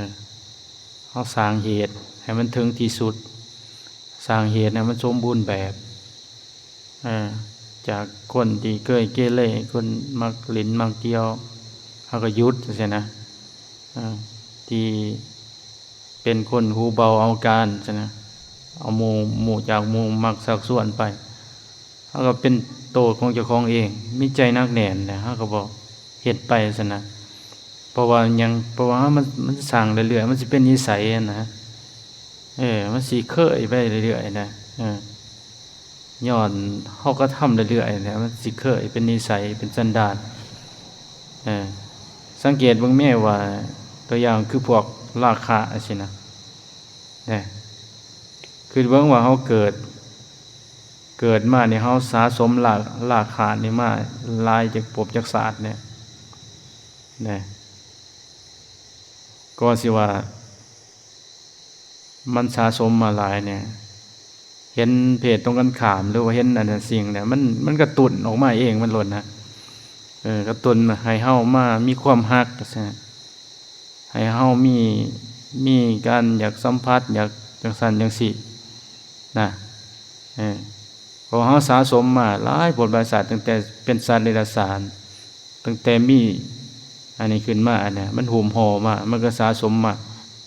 ເຮົາສ້າງເຫດໃຫ້ມັນເຖິງທີ່ສຸດ ສ້າງເຫດໃຫ້ມັນສົມບູນແບບ ເອີ ຈາກຄົນທີ່ເຄີຍເກເລ ຄົນມັກຫຼິ້ນມັກທ່ຽວ ເຮົາກໍຢຸດຈັ່ງຊີ້ນະ. ເອີ ທີ່ເປັນຄົນຫູເບົາເອົາການຊັ້ນນະ ເອົາໝູ່ ໝູ່ຈາກໝູ່ມັກຊັກຊວນໄປ. ເຮົາກໍເປັນໂຕຂອງເຈົ້າຂອງເອງ ມີໃຈໜັກແໜ້ນແຫຼະ ເຮົາກໍບໍ່ເຮັດໄປຊັ້ນນະ. ເພາະວ່າຫຍັງ? ເພາະວ່າມັນ ມັນສ້າງເລື້ອຍໆ ມັນຊິເປັນນິໄສຫັ້ນນະ. ເອີ ມັນຊິເຄີຍໄປເລື້ອຍໆນະ. ເອີ ຍ້ອນເຮົາກະທຳເລື້ອຍໆແຫຼະ ມັນຊິເຄີຍເປັນນິໄສ ເປັນສັນດານ. ເອີ ສັງເກດເບິ່ງແມ້ວ່າ ຕົວຢ່າງຄືພວກລາຄະຈັ່ງຊີ້ນະ ແນ່ ຄິດເບິ່ງວ່າເຮົາເກີດ ເກີດມານີ້ ເຮົາສະສົມລາ ລາຄະນີ້ມາຫຼາຍຈັກພົບຈັກຊາດແນ່ ແນ່ ກໍຊິວ່າ ມັນສະສົມມາຫຼາຍແນ່ ເຫັນເພດຕົງກັນຂ້າມ ຫຼືວ່າເຫັນອັນນັ້ນສິ່ງແນ່ ມັນ ມັນກະຕຸ້ນອອກມາເອງມັນໂລດນະ. ເອີ ກະຕຸ້ນໃຫ້ເຮົາມາມີຄວາມຮັກ ຈັ່ງຊີ້ນະ ໃຫ້ເຮົາມີ ມີການຢາກສຳຜັດ ຢາກຈັ່ງຊັ້ນຈັ່ງຊີ້ນະ. ເອີ ເພາະເຮົາສະສົມມາຫຼາຍພົບຫຼາຍຊາດ ຕັ້ງແຕ່ເປັນສັດເດຍລະສານ ຕັ້ງແຕ່ມີອັນນີ້ຂຶ້ນມາ ອັນເນີ້ຍມັນຫຸ້ມຫໍ່ມາ ມັນກໍສະສົມມາ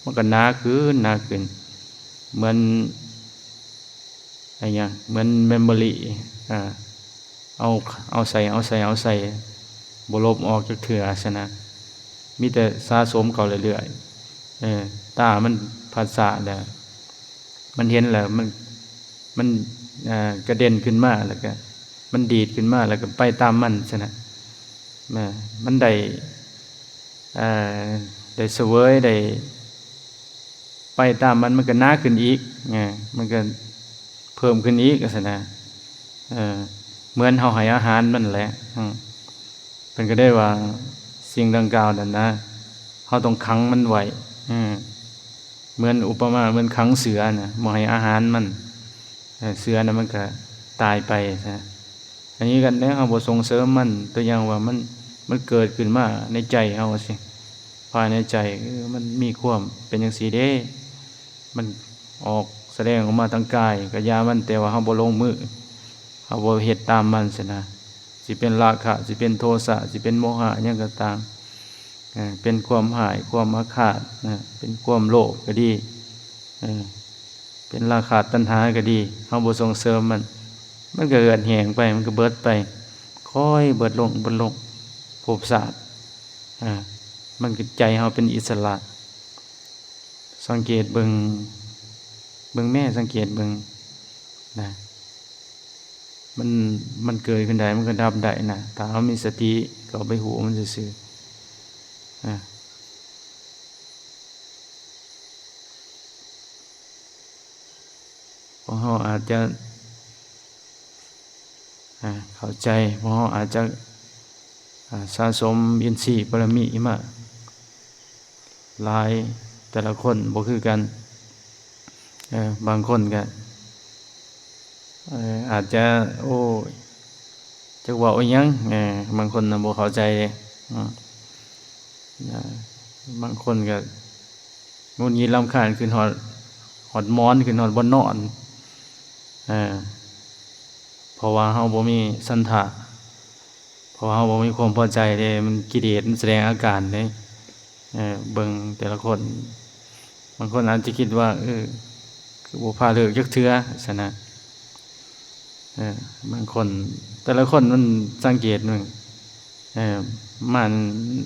ມັນກໍໜາຂຶ້ນ ໜາຂຶ້ນ ເໝືອນ ອາ ຫຍັງ ເໝືອນເມມໂມຣີ ອາ ເອົາ ເອົາໃສ່ ເອົາໃສ່ ເອົາໃສ່ ບໍ່ລົບອອກຈັກເທື່ອຊັ້ນນະ ມີແຕ່ສະສົມເຂົ້າເລື້ອຍໆ. ເອີ ຕາມັນພັດສະແລ້ວ ມັນເຫັນແລ້ວ ມັນ ມັນ ເອີ ກະເດັ່ນຂຶ້ນມາ ແລ້ວກະມັນດີດຂຶ້ນມາ ແລ້ວກະໄປຕາມມັນຊັ້ນນະ. ແມ່ນ ມັນໄດ້ ເອີ ໄດ້ສະເຫວີຍ ໄດ້ໄປຕາມມັນ ມັນກະໜາຂຶ້ນອີກ ເອີ ມັນກະເພີ່ມຂຶ້ນອີກ ຈັ່ງຊີ້ນະ. ເອີ ເໝືອນເຮົາໃຫ້ອາຫານມັນແຫຼະ. ເພິ່ນກໍໄດ້ວ່າສິ່ງດັ່ງກ່າວນັ້ນນະ ເຮົາຕ້ອງຂັງມັນໄວ້ ເອີ ເໝືອນອຸປະມາເໝືອນຂັງເສືອນະ ບໍ່ໃຫ້ອາຫານມັນ ເອີ ເສືອນະມັນກະຕາຍໄປຊະ. ອັນນີ້ກັນແລ້ວເຮົາບໍ່ສົ່ງເສີມມັນ ຕົວຢ່າງວ່າມັນ ມັນເກີດຂຶ້ນມາໃນໃຈເຮົາຊີ້ ພາຍໃນໃຈ ເອີ ມັນມີຄວາມເປັນຈັ່ງຊີ້ເດ້ ມັນອອກສະແດງອອກມາທາງກາຍ ກະຢ່າມັນ ແຕ່ວ່າເຮົາບໍ່ລົງມື ເຮົາບໍ່ເຮັດຕາມມັນຊັ້ນນະ. ຊິເປັນລາຄະ ຊິເປັນໂທສະ ຊິເປັນໂມຫະ ຫຍັງກໍຕາມ ເປັນຄວາມຮ້າຍ ຄວາມອາຄາດນະ ເປັນຄວາມໂລບກໍດີ ເປັນລາຄະຕັນຫາກໍດີ ເຮົາບໍ່ສົ່ງເສີມມັນ ມັນກໍເຫືອດແຫ້ງໄປ ມັນກໍເບິດໄປ ຄ່ອຍເບິດລົງ ເບິດລົງ ພົບຊາດ ອາ ມັນກໍ ໃຈເຮົາເປັນອິດສະຫຼະ. ສັງເກດເບິ່ງ ເບິ່ງແມ້ ສັງເກດເບິ່ງນະ ມັນ ມັນເກີດຂຶ້ນໄດ້ ມັນກໍດັບໄດ້ນະ ຖ້າເຮົາມີສະຕິ ກໍເອົາໄປຮູ້ມັນຊື່ໆ ອາ ພວກເຮົາອາດຈະ ອາ ເຂົ້າໃຈ ພວກເຮົາອາດຈະ ອາ ສະສົມອິນຊີບາລະມີມາຫຼາຍ ແຕ່ລະຄົນບໍ່ຄືກັນ ເອີ ບາງຄົນກະ ເອີ ອາດຈະ ໂອ້ ຈັກເວົ້າອີ່ຫຍັງ ເອີ ບາງຄົນນະບໍ່ເຂົ້າໃຈເດ້ ອາ ບາງຄົນກະຫງຸດຫງິດລຳຄານ ຂຶ້ນຮອດ ຮອດໝອນ ຂຶ້ນຮອດບ່ອນນອນ ເອີ ເພາະວ່າເຮົາບໍ່ມີສັນທະ ເພາະວ່າເຮົາບໍ່ມີຄວາມພໍໃຈເດ້ ມັນກິເລດ ມັນສະແດງອາການເດ້ ເອີ ເບິ່ງແຕ່ລະຄົນ ບາງຄົນອາດຈະຄິດວ່າ ເອີ ຄືບໍ່ພາເລີກຈັກເທື່ອຊັ້ນນະ ເອີ ບາງຄົນ ແຕ່ລະຄົນມັນສັງເກດເບິ່ງ ເອີ ມາ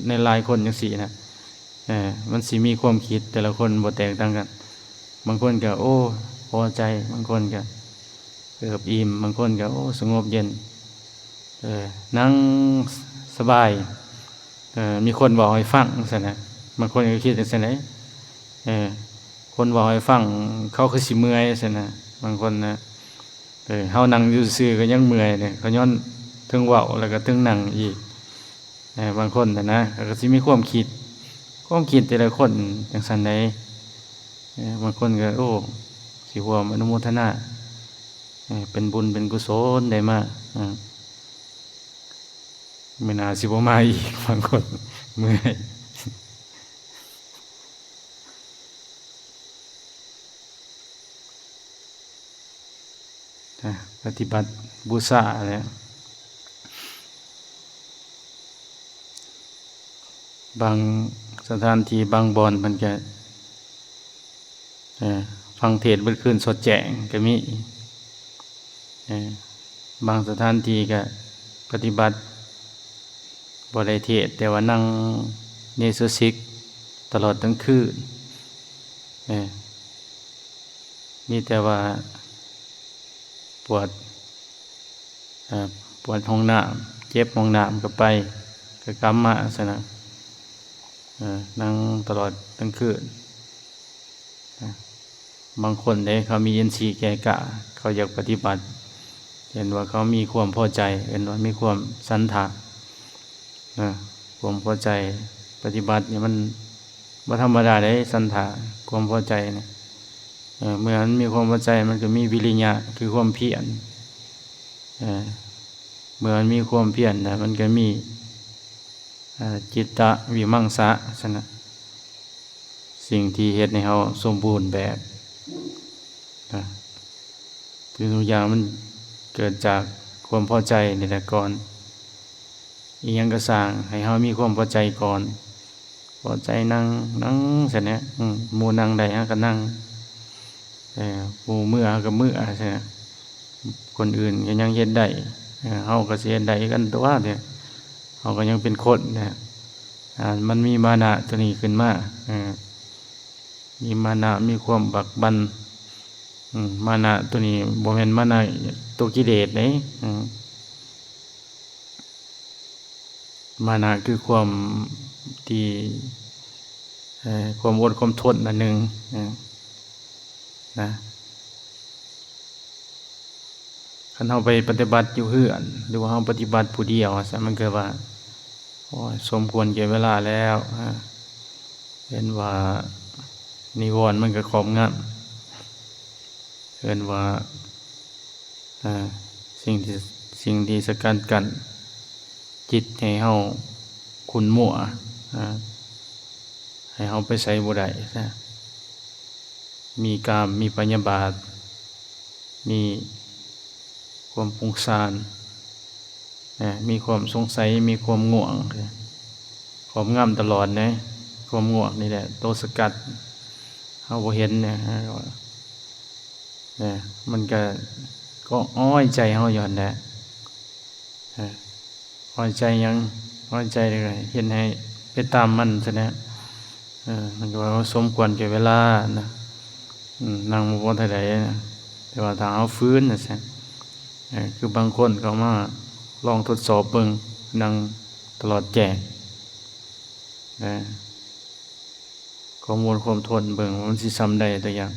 ໃນຫຼາຍຄົນຈັ່ງຊີ້ນະ ເອີ ມັນຊິມີຄວາມຄິດແຕ່ລະຄົນບໍ່ແຕກຕ່າງກັນ ບາງຄົນກະ ໂອ້ ພໍໃຈ ບາງຄົນກະເອີບອີ່ມ ບາງຄົນກະ ໂອ້ ສະຫງົບເຢັນ ເອີ ນັ່ງສະບາຍ ເອີ ມີຄົນເວົ້າໃຫ້ຟັງຊັ້ນນະ ບາງຄົນກໍຄິດຈັ່ງຊັ້ນເດ້ ເອີ ຄົນເວົ້າໃຫ້ຟັງ ເຂົາຄືຊິເມື່ອຍຊັ້ນນະ ບາງຄົນນະ ເອີ ເຮົານັ່ງຢູ່ຊື່ໆກໍຍັງເມື່ອຍເດ້ ເຂົາຍ້ອນເທິງເວົ້າ ແລ້ວກໍເທິງນັ່ງອີກ ເອີ ບາງຄົນນະ ເຂົາກໍຊິມີຄວາມຄິດ ຄວາມຄິດແຕ່ລະຄົນຈັ່ງຊັ້ນໃດ ເອີ ບາງຄົນກໍ ໂອ້ ຊິຮ່ວມອະນຸໂມທະນາ ເອີ ເປັນບຸນເປັນກຸສົນໄດ້ມາ ເອີ ມື້ໜ້າຊິບໍ່ມາອີກ ບາງຄົນເມື່ອຍ. ປະຕິບັດບູຊາແຫຼະ ບາງສະຖານທີ່ ບາງບ່ອນເພິ່ນກະ ເອີ ເພ ຟັງເທດເບິດຄືນສົດແຈ້ງກໍມີ. ເອີ ບາງສະຖານທີ່ກໍປະຕິບັດບໍ່ໄດ້ເທດ ແຕ່ວ່ານັ່ງເນໂຊຊິກຕະຫຼອດທັງຄືນ. ເອີ ມີແຕ່ວ່າປວດ ເອີ ປວດຫ້ອງນ້ຳ ເຈັບຫ້ອງນ້ຳກໍໄປ ກໍກັບມາຊັ້ນນະ. ເອີ ນັ່ງຕະຫຼອດທັງຄືນ. ບາງຄົນເດ້ ເຂົາມີອິນຊີແກ່ກ້າ ເຂົາຢາກປະຕິບັດ ເຫັນວ່າເຂົາມີຄວາມພໍໃຈ ເອີ້ນວ່າມີຄວາມສັນທະນະ. ຄວາມພໍໃຈ ປະຕິບັດນີ້ມັນບໍ່ທຳມະດາເດ້ ສັນທະ ຄວາມພໍໃຈນີ້. ເອີ ເມື່ອມັນມີຄວາມພໍໃຈ ມັນກໍມີວິລິຍະ ຄືຄວາມພຽນ. ເອີ ເມື່ອມັນມີຄວາມພຽນແລ້ວ ມັນກໍມີ ເອີ ຈິດຕະວິມັງສະຊັ້ນນະ ສິ່ງທີ່ເຮັດໃຫ້ເຮົາສົມບູນແບບນະ. ຄືທຸກຢ່າງມັນເກີດຈາກຄວາມພໍໃຈນີ້ແຫຼະກ່ອນ. ອີ່ຫຍັງກໍຊ່າງ ໃຫ້ເຮົາມີຄວາມພໍໃຈກ່ອນ. ພໍໃຈນັ່ງ ນັ່ງຊັ້ນແຫຼະ. ອືມ ໝູ່ນັ່ງໄດ້ ເຮົາກໍນັ່ງ. ເອີ ໝູ່ເມືອ ເຮົາກໍເມືອຊັ້ນແຫຼະ. ຄົນອື່ນກໍຍັງເຮັດໄດ້ ເອີ ເຮົາກໍຊິເຮັດໄດ້ຄືກັນຕົວະ. ເຮົາກໍຍັງເປັນຄົນນະ. ອ່າ ມັນມີມານະຕົວນີ້ຂຶ້ນມາ. ເອີ ມີມານະ ມີຄວາມບັກບັ່ນ. ອືມ ມານະຕົວນີ້ບໍ່ແມ່ນມານະຕົວະກິເລດເດ້. ອືມ ມານະຄືຄວາມທີ່ ເອີ ຄວາມອົດຄວາມທົນອັນໜຶ່ງ ເອີ ນະ. ຄັນເຮົາໄປປະຕິບັດຢູ່ເຮືອນ ຫຼືວ່າເຮົາປະຕິບັດຜູ້ດຽວ ຊັ້ນ ມັນກໍວ່າ ໂອ້ຍ ສົມຄວນແກ່ເວລາແລ້ວ. ເຫັນວ່ານິວອນມັນກໍຄອບງຳ ເອີ້ນວ່າ ເອີ ສິ່ງທີ່ ສິ່ງທີ່ສະກັດກັ້ນຈິດໃຫ້ເຮົາຂຸ້ນມົວ ເອີ ໃຫ້ເຮົາໄປໃສບໍ່ໄດ້ນະ. ມີກາມ ມີພະຍາບາດ ມີຄວາມຟຸ້ງຊານ ເອີ ມີຄວາມສົງໄສ ມີຄວາມງ່ວງ ຄວາມງາມຕະຫຼອດເດ້. ຄວາມງ່ວງນີ້ແຫຼະໂຕສະກັດ ເຮົາບໍ່ເຫັນນະ. ເອີ ມັນກະ ກໍອ້ອຍໃຈເຮົາຢູ່ຫັ້ນແຫຼະ. ເອີ ອ້ອຍໃຈຫຍັງ? ອ້ອຍໃຈກໍເຮັດໃຫ້ໄປຕາມມັນຊັ້ນແຫຼະ. ເອີ ມັນກໍວ່າສົມຄວນແກ່ເວລານະ. ອືມ ນັ່ງບໍ່ພໍເທົ່າໃດນະ ແຕ່ວ່າຖ້າເຮົາຝືນຈັ່ງຊີ້ ເອີ ຄືບາງຄົນເຂົາມາລອງທົດສອບເບິ່ງ ນັ່ງຕະຫຼອດແຈ້ງ ເອີ ຄວາມອົດຄວາມທົນເບິ່ງວ່າມັນຊິສ່ຳໃດ. ຕົວຢ່າງ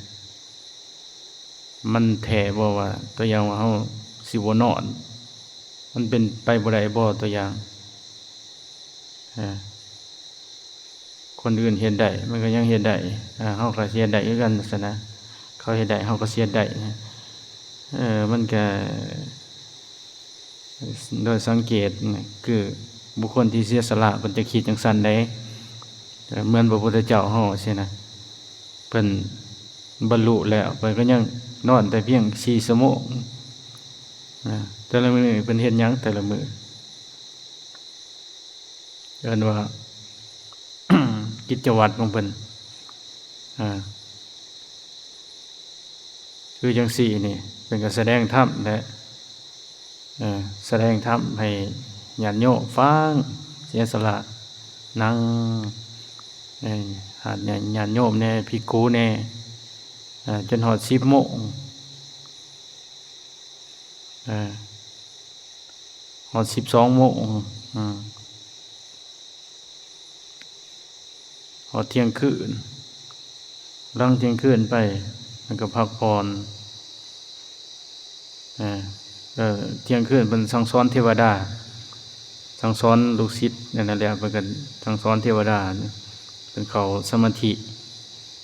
ມັນແທ້ບໍ່ວ່າ ຕົວຢ່າງວ່າເຮົາຊິບໍ່ນອນ ມັນເປັນໄປບໍ່ໄດ້ບໍ່? ຕົວຢ່າງ ເອີ ຄົນອື່ນເຮັດໄດ້ ມັນກໍຍັງເຮັດໄດ້ ເຮົາກໍຊິເຮັດໄດ້ຄືກັນຊັ້ນນະ. ເຂົາເຮັດໄດ້ ເຮົາກໍຊິເຮັດໄດ້. ເອີ ມັນກໍ ໂດຍສັງເກດ ຄືບຸກຄົນທີ່ເສຍສະຫຼະເພິ່ນຈະຄິດຈັ່ງຊັ້ນເດ້. ເໝືອນພະພຸດທະເຈົ້າເຮົາຊີ້ນະ ເພິ່ນບັນລຸແລ້ວ ເພິ່ນກໍຍັງນອນແຕ່ພຽງສີ່ຊົ່ວໂມງ. ນະ ແຕ່ລະມື້ນີ້ເພິ່ນເຮັດຫຍັງແຕ່ລະມື້? ເອີ້ນວ່າ ກິດຈະວັດຂອງເພິ່ນ ອາ ຄືຈັ່ງຊີ້ນີ້ ເພິ່ນກໍສະແດງທຳແຫຼະ ເອີ ສະແດງທຳໃຫ້ຍາດໂຍມຟັງ ເສຍສະຫຼະນັ່ງ ເອີ ຍາດໂຍມແດ່ ພິກຂຸແດ່ ເອີ ຈົນຮອດສິບໂມງ ເອີ ຮອດສິບສອງໂມງ ອາ ຮອດທ່ຽງຄືນ ຫຼັງທ່ຽງຄືນໄປ ແລ້ວກໍພັກຜ່ອນ ເອີ ທ່ຽງຄືນເພິ່ນສັ່ງສອນເທວະດາ ສັ່ງສອນລູກສິດນັ້ນແຫຼະ ເພິ່ນກໍສັ່ງສອນເທວະດາ ເພິ່ນເຂົ້າສະມາທິ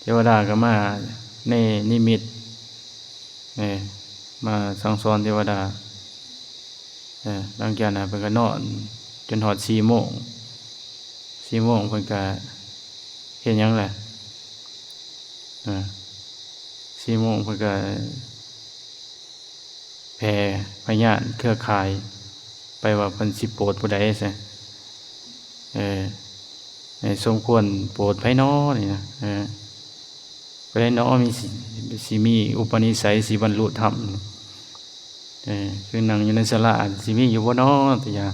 ເທວະດາກໍມາໃນນິມິດ ເອີ ມາສັ່ງສອນເທວະດາ. ເອີ ຫຼັງຈາກນັ້ນເພິ່ນກໍນອນຈົນຮອດສີ່ໂມງ ສີ່ໂມງເພິ່ນກໍເຮັດຫຍັງລະ? ເອີ ສີ່ໂມງເພິ່ນກໍແຜ່ພະຍານເຄືອຂ່າຍໄປວ່າເພິ່ນຊິໂປດຜູ້ໃດຊະ ເອີ ໃຫ້ສົມຄວນໂປດໃຜນໍນີ້ນະ ເອີ. ຜູ້ໃດເນາະ ມີ ຊິ ຊິມີອຸປະນິໄສ ຊິບັນລຸທຳ ເອີ ຄືນັ່ງຢູ່ໃນສາລາ ຊິມີຢູ່ບໍ່ເນາະ ຕົວຢ່າງ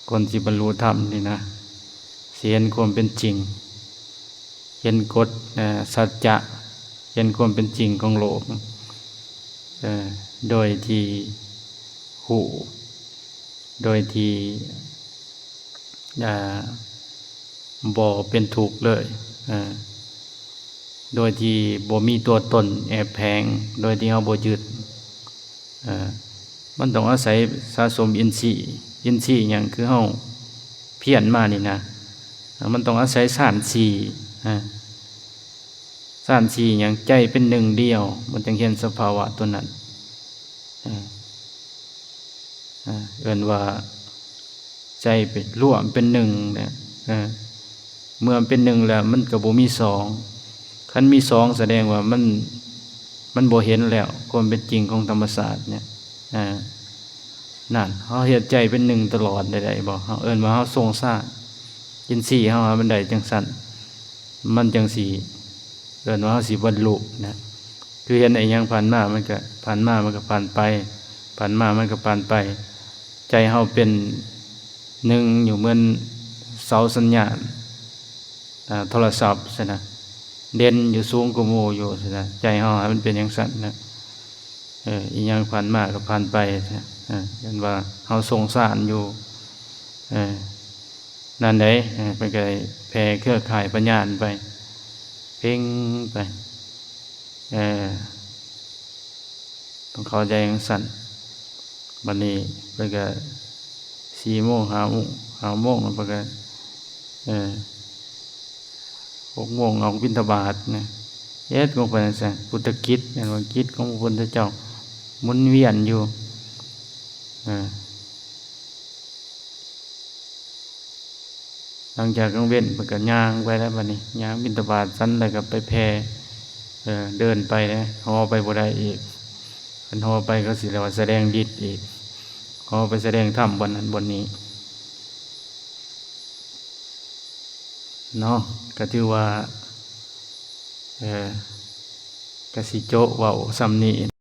ຄົນຊິບັນລຸທຳນີ້ນະ ຊິເຫັນຄວາມເປັນຈິງ ເຫັນກົດ ເອີ ສັດຈະ ເຫັນຄວາມເປັນຈິງຂອງໂລກ ເອີ ໂດຍທີ່ຮູ້ ໂດຍທີ່ ອ່າ ບໍ່ເປັນທຸກເລີຍ ເອີ ໂດຍທີ່ບໍ່ມີຕົວຕົນແອບແຝງ ໂດຍທີ່ເຮົາບໍ່ຍຶດ ເອີ ມັນຕ້ອງອາໄສສະສົມອິນຊີ ອິນຊີຫຍັງ ຄືເຮົາພຽນມານີ້ນະ ເອີ ມັນຕ້ອງອາໄສຊານສີ່ ເອີ ຊານສີ່ຫຍັງ ໃຈເປັນໜຶ່ງດຽວ ມັນຈຶ່ງເຫັນສະພາວະຕົວນັ້ນ ເອີ ເອີ ເອີ້ນວ່າໃຈເປັນ ລວມເປັນໜຶ່ງແຫຼະ ເອີ ເມື່ອມັນເປັນໜຶ່ງແລ້ວ ມັນກໍບໍ່ມີສອງ ຄັນມີສອງ ສະແດງວ່າມັນ ມັນບໍ່ເຫັນແລ້ວ ຄວາມເປັນຈິງຂອງທຳມະຊາດເນຍ ເອີ ນັ້ນ ເຮົາເຮັດໃຈເປັນໜຶ່ງຕະຫຼອດໄດ້ ໄດ້ບໍ່? ເຮົາເອີ້ນວ່າເຮົາຊົງຊານ ອິນຊີເຮົາໃຫ້ມັນໄດ້ຈັ່ງຊັ້ນ ມັນຈັ່ງຊິ ເອີ້ນວ່າເຮົາຊິບັນລຸນະ ຄືເຫັນອີ່ຫຍັງຜ່ານມາ ມັນກະຜ່ານມາ ມັນກະຜ່ານໄປ ຜ່ານມາ ມັນກະຜ່ານໄປ ໃຈເຮົາເປັນໜຶ່ງຢູ່ເໝືອນເສົາສັນຍານ ອ່າ ໂທລະສັບຊັ້ນນະ ເດັ່ນຢູ່ ສູງກວ່າໝູ່ຢູ່ຊັ້ນນະ ໃຈເຮົາໃຫ້ມັນເປັນຈັ່ງຊັ້ນນະ ເອີ ອີ່ຫຍັງຜ່ານມາກະຜ່ານໄປ ເອີ ເຫັນວ່າເຮົາຊົງຊານຢູ່ ເອີ ນັ້ນເດ້ ເອີ ເພິ່ນກະໄດ້ແຜ່ເຄືອຂ່າຍພະຍານໄປ ເພັ່ງໄປ ເອີ ຕ້ອງເຂົ້າໃຈຈັ່ງຊັ້ນ ບັດນີ້ເພິ່ນກະສີ່ໂມງ ຫ້າໂມງ ຫ້າໂມງ ເພິ່ນກະ ເອີ ຫົກໂມງອອກບິນທະບາດນະ ເຮັດຂອງເພິ່ນຈັ່ງຊັ້ນ ພຸດທະກິດ ແມ່ນວ່າກິດຂອງພະພຸດທະເຈົ້າໝູນວຽນຢູ່ ເອີ ຫຼັງຈາກກາງເວັນເພິ່ນກໍຍ່າງໄປແລ້ວ ບັດນີ້ຍ່າງບິນທະບາດສັນ ແລ້ວກໍໄປແຜ່ ເດີນໄປເດ້ ຫໍ່ໄປບໍ່ໄດ້ອີກ ຄັນຫໍ່ໄປເຂົາຊິເອີ້ນວ່າສະແດງລິດອີກ ຫໍ່ໄປສະແດງທຳບ່ອນນັ້ນບ່ອນນີ້ເນາະ ກໍຖືວ່າ ເອີ ກໍຊິໂຈະເວົ້າສ່ຳນີ້.